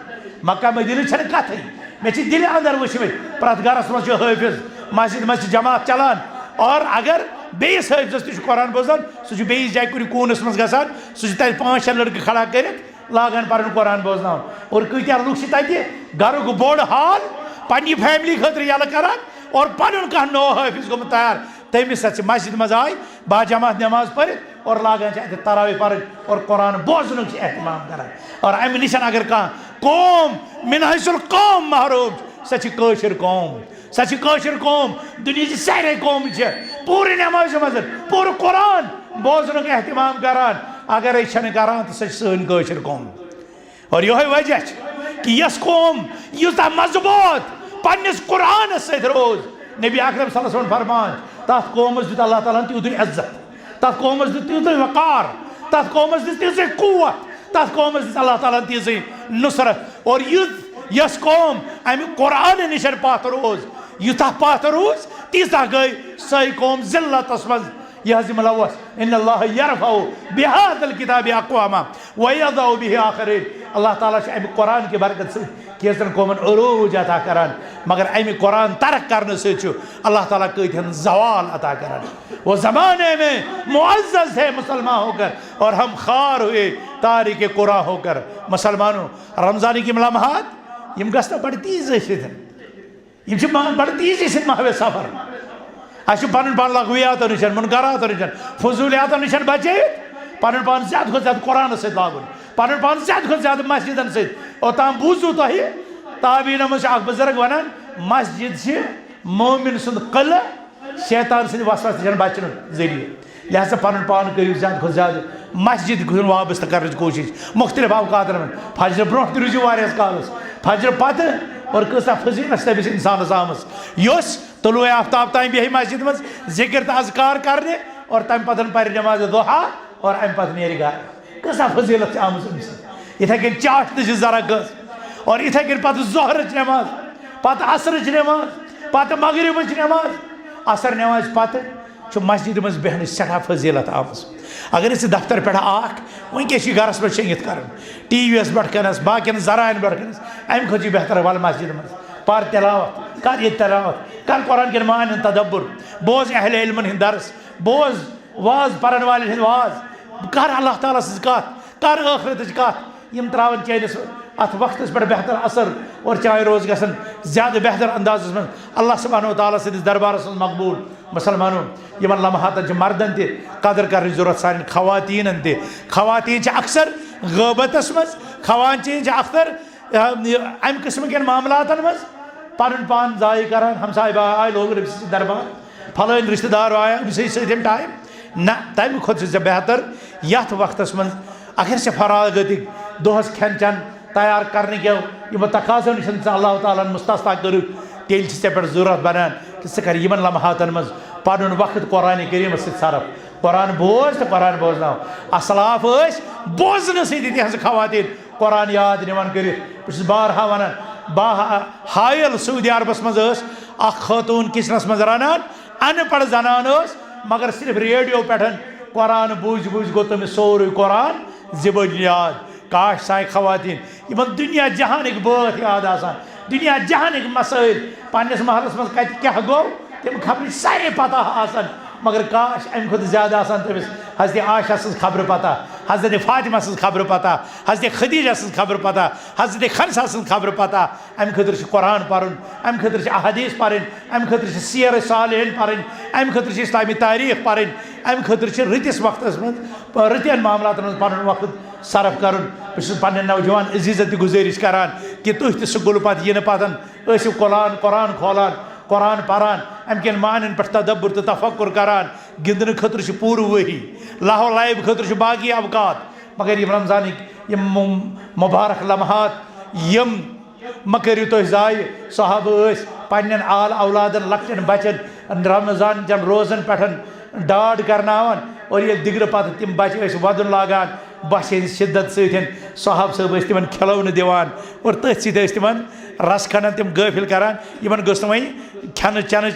مکہ مدینہ چھنہٕ کتھٕے، مےٚ چھِ دِلہِ اندر وٕچھمٕتۍ۔ پرٛٮ۪تھ گرس منٛز چھُ حٲفظ، مسجد منٛز چھِ جماعت چلان، اور اگر بیٚیِس حٲفظس تہِ چھُ قرآن بوزان، سُہ چھُ بیٚیِس جایہِ کُنہِ کوٗنس منٛز گژھان، سُہ چھُ تتہِ پانٛژھ شےٚ لڑکہٕ کھڑا کٔرِتھ لاگان پنُن قرآن بوزناوُن۔ اور کۭتیاہ لُکھ چھِ تتہِ گرُک بوٚڑ ہال پننہِ فیملی خٲطرٕ یلہٕ کران، اور پنُن کانٛہہ نوٚو حٲفظ گوٚمُت تیار، تٔمِس سۭتۍ چھِ مسجد منٛز آے با جماعت نماز پٔرِتھ اور لاگان چھِ اتہِ تراویح پرٕنۍ اور قرآن بوزنُک چھِ اہتمام کران۔ اور امہِ نِش اگر کانٛہہ قوم من حیث القوم محروم چھِ، سۄ چھِ کٲشِر قوم۔ سۄ چھِ کٲشِر قوم۔ دُنیہٕچ سارے قومہٕ چھِ پوٗرٕ نمازِ منٛز پوٗرٕ قرآن بوزنُک اہتمام کران۔ اگر أسۍ چھِنہٕ کران، تہٕ سۄ چھِ سٲنۍ کٲشِر قوم۔ اور یہے وجہ چھُ کہ یۄس قوم یوٗتاہ مضبوط پننِس قرآنس سۭتۍ روز، نبی اکرم صلی اللہ علیہ وسلم فرمان، تتھ قومس دیُت اللہ تعالیٰ ہن تیوٗتُے عزت، تتھ قومس دیُت تیوٗتُے وقار، تتھ قومس دِژ تیٖژٕے قوت، تتھ قومس دِژ اللہ تعالیٰ ہن تیٖژٕے نصرت۔ اور یُتھ یۄس قوم امہِ قرآن نِش پتھ روز، یوٗتاہ پتھ روز، تیٖژاہ گٔے سۄے قوم ذلتس منٛز۔ یہِ حظ یِم لوس، ان اللہ یرفع بہذا الکتاب اقواما ویضع بہ آخرین۔ اللہ تعالیٰ چھُ امہِ قرآن کہِ برکت سۭتۍ کینٛژن قومن عروج عطا کران، مگر امہِ قرآن ترک کرنہٕ سۭتۍ چھُ اللہ تعالیٰ کۭتہن زوال عطا کران۔ وہ زمانے میں معزز تھے مسلمان ہو کر اور ہم خوار ہوئے تارک قرآن ہو کر۔ مسلمانو، رمضانٕکۍ یِم لمحات، یِم گژھن بڑٕ تیز ٲسِتھ۔ یِم چھِ ما-، بڑٕ تیزی سۭتۍ محوِ سفر۔ اَسہِ چھُ پنُن پان لغویاتو نِش، منکراتو نِش، فضولیاتو نِش بچٲوِتھ، پنُن پان زیادٕ کھۄتہٕ زیادٕ قرآنس سۭتۍ لاگُن، پنُن پان زیادٕ کھۄتہٕ زیادٕ مسجدن سۭتۍ۔ اوٚتام بوٗزوٕ تۄہہِ، تابعیٖنو منٛز چھُ اکھ بزرگ ونان، مسجد چھِ مومن سُنٛد قلعہٕ، شیطان سٕنٛدِ وسوسہٕ نِش بچنُک ذٔریعہٕ۔ لہذا پنُن پان کٔرِو زیادٕ کھۄتہٕ زیادٕ مسجد کُن وابستہٕ کرنٕچ کوٗشِش۔ مختلف اوقاتن منٛز، فجرٕ برونٛہہ تہِ روٗزِو واریاہس کالس، فجرٕ پتہٕ، اور کۭژاہ فضیلت چھِ تٔمِس انسانس آمٕژ، یُس طلوع آفتاب تام بیٚہہِ مسجد منٛز ذکر تہٕ اذکار کرنہِ، اور تمہِ پتہٕ پرِ نماز ضحیٰ، اور امہِ پتہٕ نیرِ گرٕ۔ کۭژاہ فضیلت چھِ آمٕژ أمِس۔ یِتھے کٔنۍ چاشتٕچ ذرا گٔژھ، اور یِتھے کٔنۍ پتہٕ ظہرٕچ نماز، پتہٕ عصرٕچ نماز، پتہٕ مغربٕچ نماز۔ عصر نمازِ پتہٕ چھُ مسجدِ منٛز بیٚہنٕچ سٮ۪ٹھاہ فضیلت آمٕژ۔ اگر أسۍ دفتر پٮ۪ٹھ آکھ، وٕنکیٚس چھِ گرس منٛز شیٚنگِتھ کرُن، ٹی وی یس پٮ۪ٹھ کنس، باقین ذرایعن پٮ۪ٹھ کنس، امہِ کھۄتہٕ چھُ بہتر ول مسجدِ منٛز، پر تلاوت، کر ییٚتہِ تلاوت، کر قرآن کٮ۪ن معنین تدبر، بوز اہل علمن ہُنٛد درس، بوز واز پرن والٮ۪ن ہُنٛد واز، کر اللہ تعالیٰ سٕنٛز کتھ، کر ٲخرتٕچ کتھ۔ یِم تراون چٲنِس اتھ وقتس پٮ۪ٹھ بہتر اثر اور چٲنۍ روز گژھن زیادٕ بہتر اندازس منٛز اللہ سبحانہ و تعالیٰ سٕنٛدِس دربارس منٛز مقبول۔ مسلمانو، یِمن لمحاتن چھِ مردن تہِ قدر کرنٕچ ضرورت، سانٮ۪ن خواتیٖنن تہِ۔ خواتیٖن چھِ اکثر غٲبتس منٛز، خواتیٖن چھِ اکثر، آ، یہِ، امہِ قٕسمہٕ کٮ۪ن معاملاتن منٛز پنُن پان ضایع کران۔ ہمساے باے آے، لوگ أمۍ سٕنٛدِ دربار، پھلٲنۍ رشتہٕ دار آیا، أمِس ہے سۭتۍ أمۍ ٹایم۔ نہ، تمہِ کھۄتہٕ چھُ ژےٚ بہتر یتھ وقتس منٛز، اگر ژےٚ فراغتٕکۍ دۄہس کھٮ۪ن چٮ۪ن تیار کرنہٕ کٮ۪و یِمو تقاضو نِش ژےٚ اللہ تعالیٰ ہن مستثنیٰ کٔرٕکھ، تیٚلہِ چھِ ژےٚ پٮ۪ٹھ ضرورت بنان کہِ ژٕ کر یِمن لمحاتن منٛز پنُن وقت قرآن کریمس سۭتۍ صرف۔ قرآن بوز تہٕ قرآن بوزناو۔ اسلاف ٲسۍ بوزنہٕ سۭتی تِہنٛزٕ خواتین قرآن یاد نِوان کٔرِتھ۔ بہٕ چھُس بارہا ونان، با حایل سعودی عربس منٛز ٲس اکھ خاتوٗن کچنس منٛز رنان، ان پڑھ زنان ٲس، مگر صرف ریڈیو پٮ۪ٹھ قرآن بوٗزۍ بوٗزۍ گوٚو تٔمِس سورُے قرآن زِ بٔلۍ یاد۔ کاش سانہِ خواتین یِمن دُنیا جہانٕکۍ بٲتھ یاد آسان، دُنیا جہانٕکۍ مسٲیل، پننِس محلس منٛز کتہِ کیٛاہ گوٚو، تِم خبرٕ سارے پتہ آسان۔ مگر کاش امہِ کھۄتہٕ زیادٕ آسان تٔمِس حضرت عائشہ سٕنٛز خبرٕ پتہ، حضرت فاطمہ سٕنٛز خبرٕ پتہ، حضرت خدیجہ سٕنٛز خبرٕ پتہ، حضرت خنسا سٕنٛز خبرٕ پتہ۔ امہِ خٲطرٕ چھُ قرآن پرُن، امہِ خٲطرٕ چھِ احادیث پرٕنۍ، امہِ خٲطرٕ چھِ سیر صالحین پرٕنۍ، امہِ خٲطرٕ چھِ اسلامی تاریخ پرٕنۍ، امہِ خٲطرٕ چھِ رٕتِس وقتس منٛز، رٕتٮ۪ن معاملاتن منٛز پنُن وقت صرف کرُن۔ بہٕ چھُس پننٮ۪ن نوجوان عزیزن تہِ گُزٲرِش کران کہِ تُہۍ تہِ سکوٗلہٕ پتہٕ یِنہٕ پتہٕ ٲسِو قرآن، قرآن کھولان، قرآن پران، امہِ کٮ۪ن معنین پٮ۪ٹھ تدبر تہٕ تفکر کران۔ گِنٛدنہٕ خٲطرٕ چھِ پوٗرٕ ؤری، لاہو لایِو خٲطرٕ چھِ باقی اوقات، مگر یِم رمضانٕکۍ یِم مُ-، مُبارک لمحات، یِم مہ کٔرِو تُہۍ ضایع۔ صحابہٕ ٲسۍ پننٮ۪ن آل اولادن، لۄکٹٮ۪ن بچن رمضان چٮ۪ن روزن پٮ۪ٹھ ڈاڈ کرناوان، اور ییٚلہِ دِگرٕ پتہٕ تِم بچہِ ٲسۍ ودُن لاگان بۄچھِ ہٕنٛزِ شدت سۭتۍ، صحابہٕ صٲب ٲسۍ تِمن کھلونہٕ دِوان اور تٔتھۍ سۭتۍ ٲسۍ تِمن رس کھنڈن تِم غٲفل کران۔ یِمن گٔژھ نہٕ وۄنۍ کھٮ۪نہٕ چٮ۪نٕچ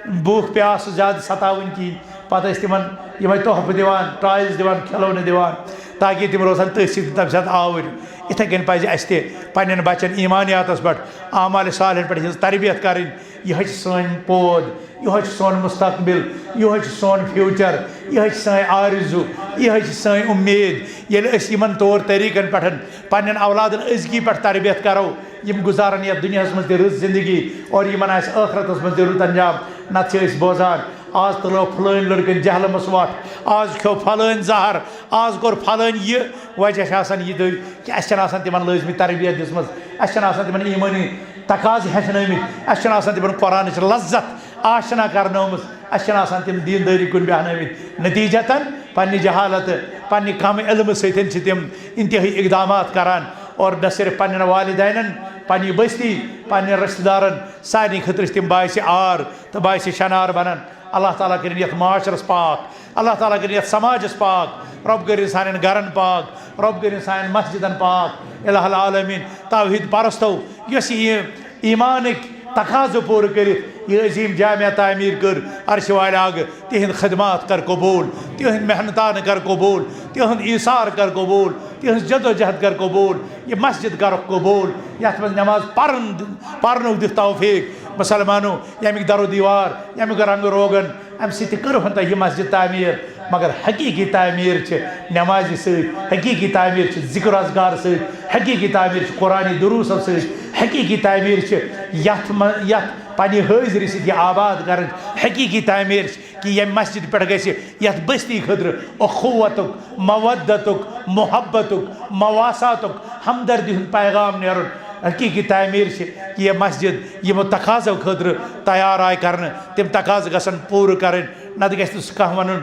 بھوٗک پیاس زیادٕ ستاوٕنۍ کِہیٖنۍ۔ پتہٕ ٲسۍ تِمن یِمے تحفہٕ دِوان، ٹویز دِوان، کھلونہٕ دِوان، تاکہِ تِم روزن تٔتھۍ سۭتۍ تمہِ ساتہٕ آوٕرۍ۔ یِتھے کٔنۍ پزِ اسہِ تہِ پننٮ۪ن بچن ایمانیاتس پٮ۪ٹھ، اعمال صالحن پٮ۪ٹھ یِہٕنٛز تربیت کرٕنۍ۔ یِہوٚے چھِ سٲنۍ پود، یِہوٚے چھُ سون مستقبل، یِہوٚے چھُ سون فیوچر، یِہوٚے چھِ سٲنۍ آرزو، یِہوٚے چھِ سٲنۍ اُمید۔ ییٚلہِ أسۍ یِمن طور طریٖقن پٮ۪ٹھ پننٮ۪ن اولادن أزکی پٮ۪ٹھ تربیت کرو، یِم گُزارن یتھ دُنیاہس منٛز تہِ رٕژ زندگی اور یِمن آسہِ ٲخرتس منٛز تہِ رُت انجام۔ نتہٕ چھِ أسۍ بوزان، آز تُلو پھلٲنۍ لڑکن جہلمس وٹھ، آز کھیو پھلٲنۍ زہر، آز کوٚر پھلٲنۍ یہِ۔ وجہ چھِ آسان یہِ دٔے کہِ اسہِ چھنہٕ آسان تِمن لٲزمی تربیت دِژمٕژ، اسہِ چھنہٕ آسان تِمن ایمٲنی تقاضہٕ ہیٚچھنٲومٕتۍ، اسہِ چھنہٕ آسان تِمن قرآنٕچ لذت آشنا کرنٲومٕژ، اسہِ چھنہٕ آسان تِم دیندٲری کُن بیہنٲومٕتۍ۔ نتیجتاً پننہِ جہالتہٕ، پننہِ کم علمہٕ سۭتۍ چھِ تِم انتہٲئی اقدامات کران، اور نہ صرف پننٮ۪ن والدینن، پننہِ بستی، پننٮ۪ن رشتہٕ دارن، سارنٕے خٲطرٕ چھِ تِم باعث عار تہٕ باعث شنار بنان۔ اللہ تعالیٰ کٔرِن یتھ معاشرس پاک، اللہ تعالیٰ کٔرِن یتھ سماجس پاک، رۄب کٔرِن سانٮ۪ن گرن پاک، رۄب کٔرِن سانٮ۪ن مسجدن پاک۔ الہ العالمین، توحید پرستو، یۄس یہِ ایمانٕکۍ تقاضہٕ پوٗرٕ کٔرِتھ یہِ عظیٖم جامع تعمیٖر کٔر، عرشہِ والہِ آگہٕ تِہنٛد خدمات کر قبول، تِہنٛد محنتان کر قبول، تِہنٛد ایثار کر قبول، تِہنٛز جدوجہد کر قبول، یہِ مسجد کرُکھ قبول، یتھ منٛز نماز پرن، پرنُک دِتھ توفیق۔ مسلمانو، ییٚمیُک در و دیوار، ییٚمیُک رنگ روغن، امہِ سۭتۍ تہِ کٔرٕہن تۄہہِ یہِ مسجد تعمیٖر، مگر حقیٖقی تعمیٖر چھِ نمازِ سۭتۍ، حقیٖقی تعمیٖر چھِ ذکر اذکار سۭتۍ، حقیٖقی تعمیٖر چھِ قرآنی دروسو سۭتۍ، حقیٖقی تعمیٖر چھِ یتھ منٛز، یتھ پننہِ حٲضری سۭتۍ یہِ آباد کرٕنۍ، حقیٖقی تعمیٖر چھِ کہِ ییٚمہِ مسجد پٮ۪ٹھ گژھِ یتھ بستی خٲطرٕ اخوتُک، مودتُک، محبتُک، مواساتُک، ہمدردی ہُنٛد پیغام نیرُن۔ حقیٖقی تعمیٖر چھِ کہِ یہِ مسجد یِمو تقاضو خٲطرٕ تیار آے کرنہٕ، تِم تقاضہٕ گژھن پوٗرٕ کرٕنۍ، نتہٕ گژھِ نہٕ سُہ کانٛہہ ونُن،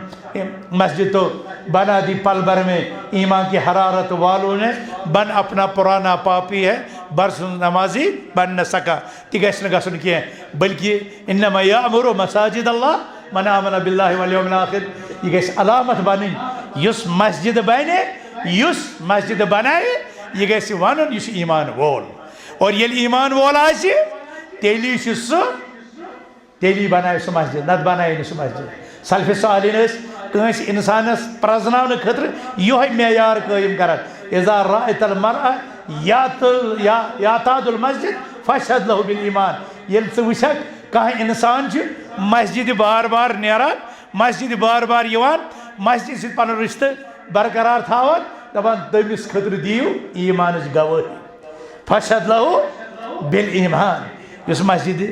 "مسجد تو بنا دی پل بھر میں، ایمان کی حرارت والوں نے، بن اپنا پرانا پاپی ہے، بھر سن نمازی بن نہ سکا"۔ تہِ گژھِ نہٕ گژھُن کینٛہہ، بلکہِ "انما یعمر مساجد اللہ من آمن باللہ والیوم الاخر"۔ یہِ گژھِ علامت بنٕنۍ، یُس مسجد بنہِ، یُس مسجد بنایہِ، یہِ گژھِ ونُن، یہِ چھُ ایمان وول۔ اور ییٚلہِ ایمان وول آسہِ، تیٚلی چھُ سُہ، تیٚلی بنایہِ سُہ مسجد، نتہٕ بنایہِ نہٕ سُہ مسجد۔ سلف صالحین ٲسۍ کٲنٛسہِ انسانس پرزناونہٕ خٲطرٕ یِہوٚے معیار قٲیِم کران، "اذا رأیت المرء یعت-، یا-، یعتاد المسجد فاشہد لہ بالایمان"۔ ییٚلہِ ژٕ وٕچھکھ کانٛہہ انسان چھُ مسجدِ بار بار نیران، مسجدِ بار بار یِوان، مسجد سۭتۍ پنُن رشتہٕ برقرار تھاوان، دپان، تٔمِس خٲطرٕ دِیِو ایمانٕچ گوٲہی۔ فاشہد لہ بالایمان۔ یُس مسجدِ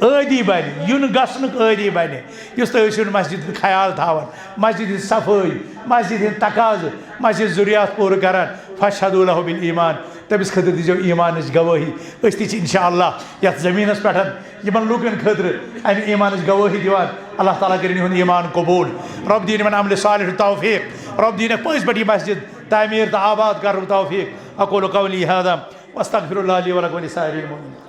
عٲدی بنہِ، یُن گژھنُک عٲدی بنہِ، یُس تُہۍ ٲسِو نہٕ مسجد ہُنٛد خیال تھاوان، مسجد ہٕنٛز صفٲیی، مسجد ہٕنٛدۍ تقاضہٕ، مسجد ضروٗریات پوٗرٕ کران، فاشہدوا لہ بالایمان، تٔمِس خٲطرٕ دیٖزیو ایمانٕچ گوٲہی۔ أسۍ تہِ چھِ انشاءاللہ یتھ زمینس پٮ۪ٹھ یِمن لوٗکن خٲطرٕ امہِ ایمانٕچ گوٲہی دِوان۔ اللہ تعالیٰ کٔرِن یِہُنٛد ایمان قبول۔ رۄب دِیِن یِمن عملِ صالح توفیق۔ رۄب دِیِن یِمن پٔزۍ پٲٹھۍ یہِ مسجد تعمیٖر تہٕ آباد کرنُک توفیق۔ اقول قولی ہذا واستغفر اللہ لی ولکم ولسائر المؤمنین۔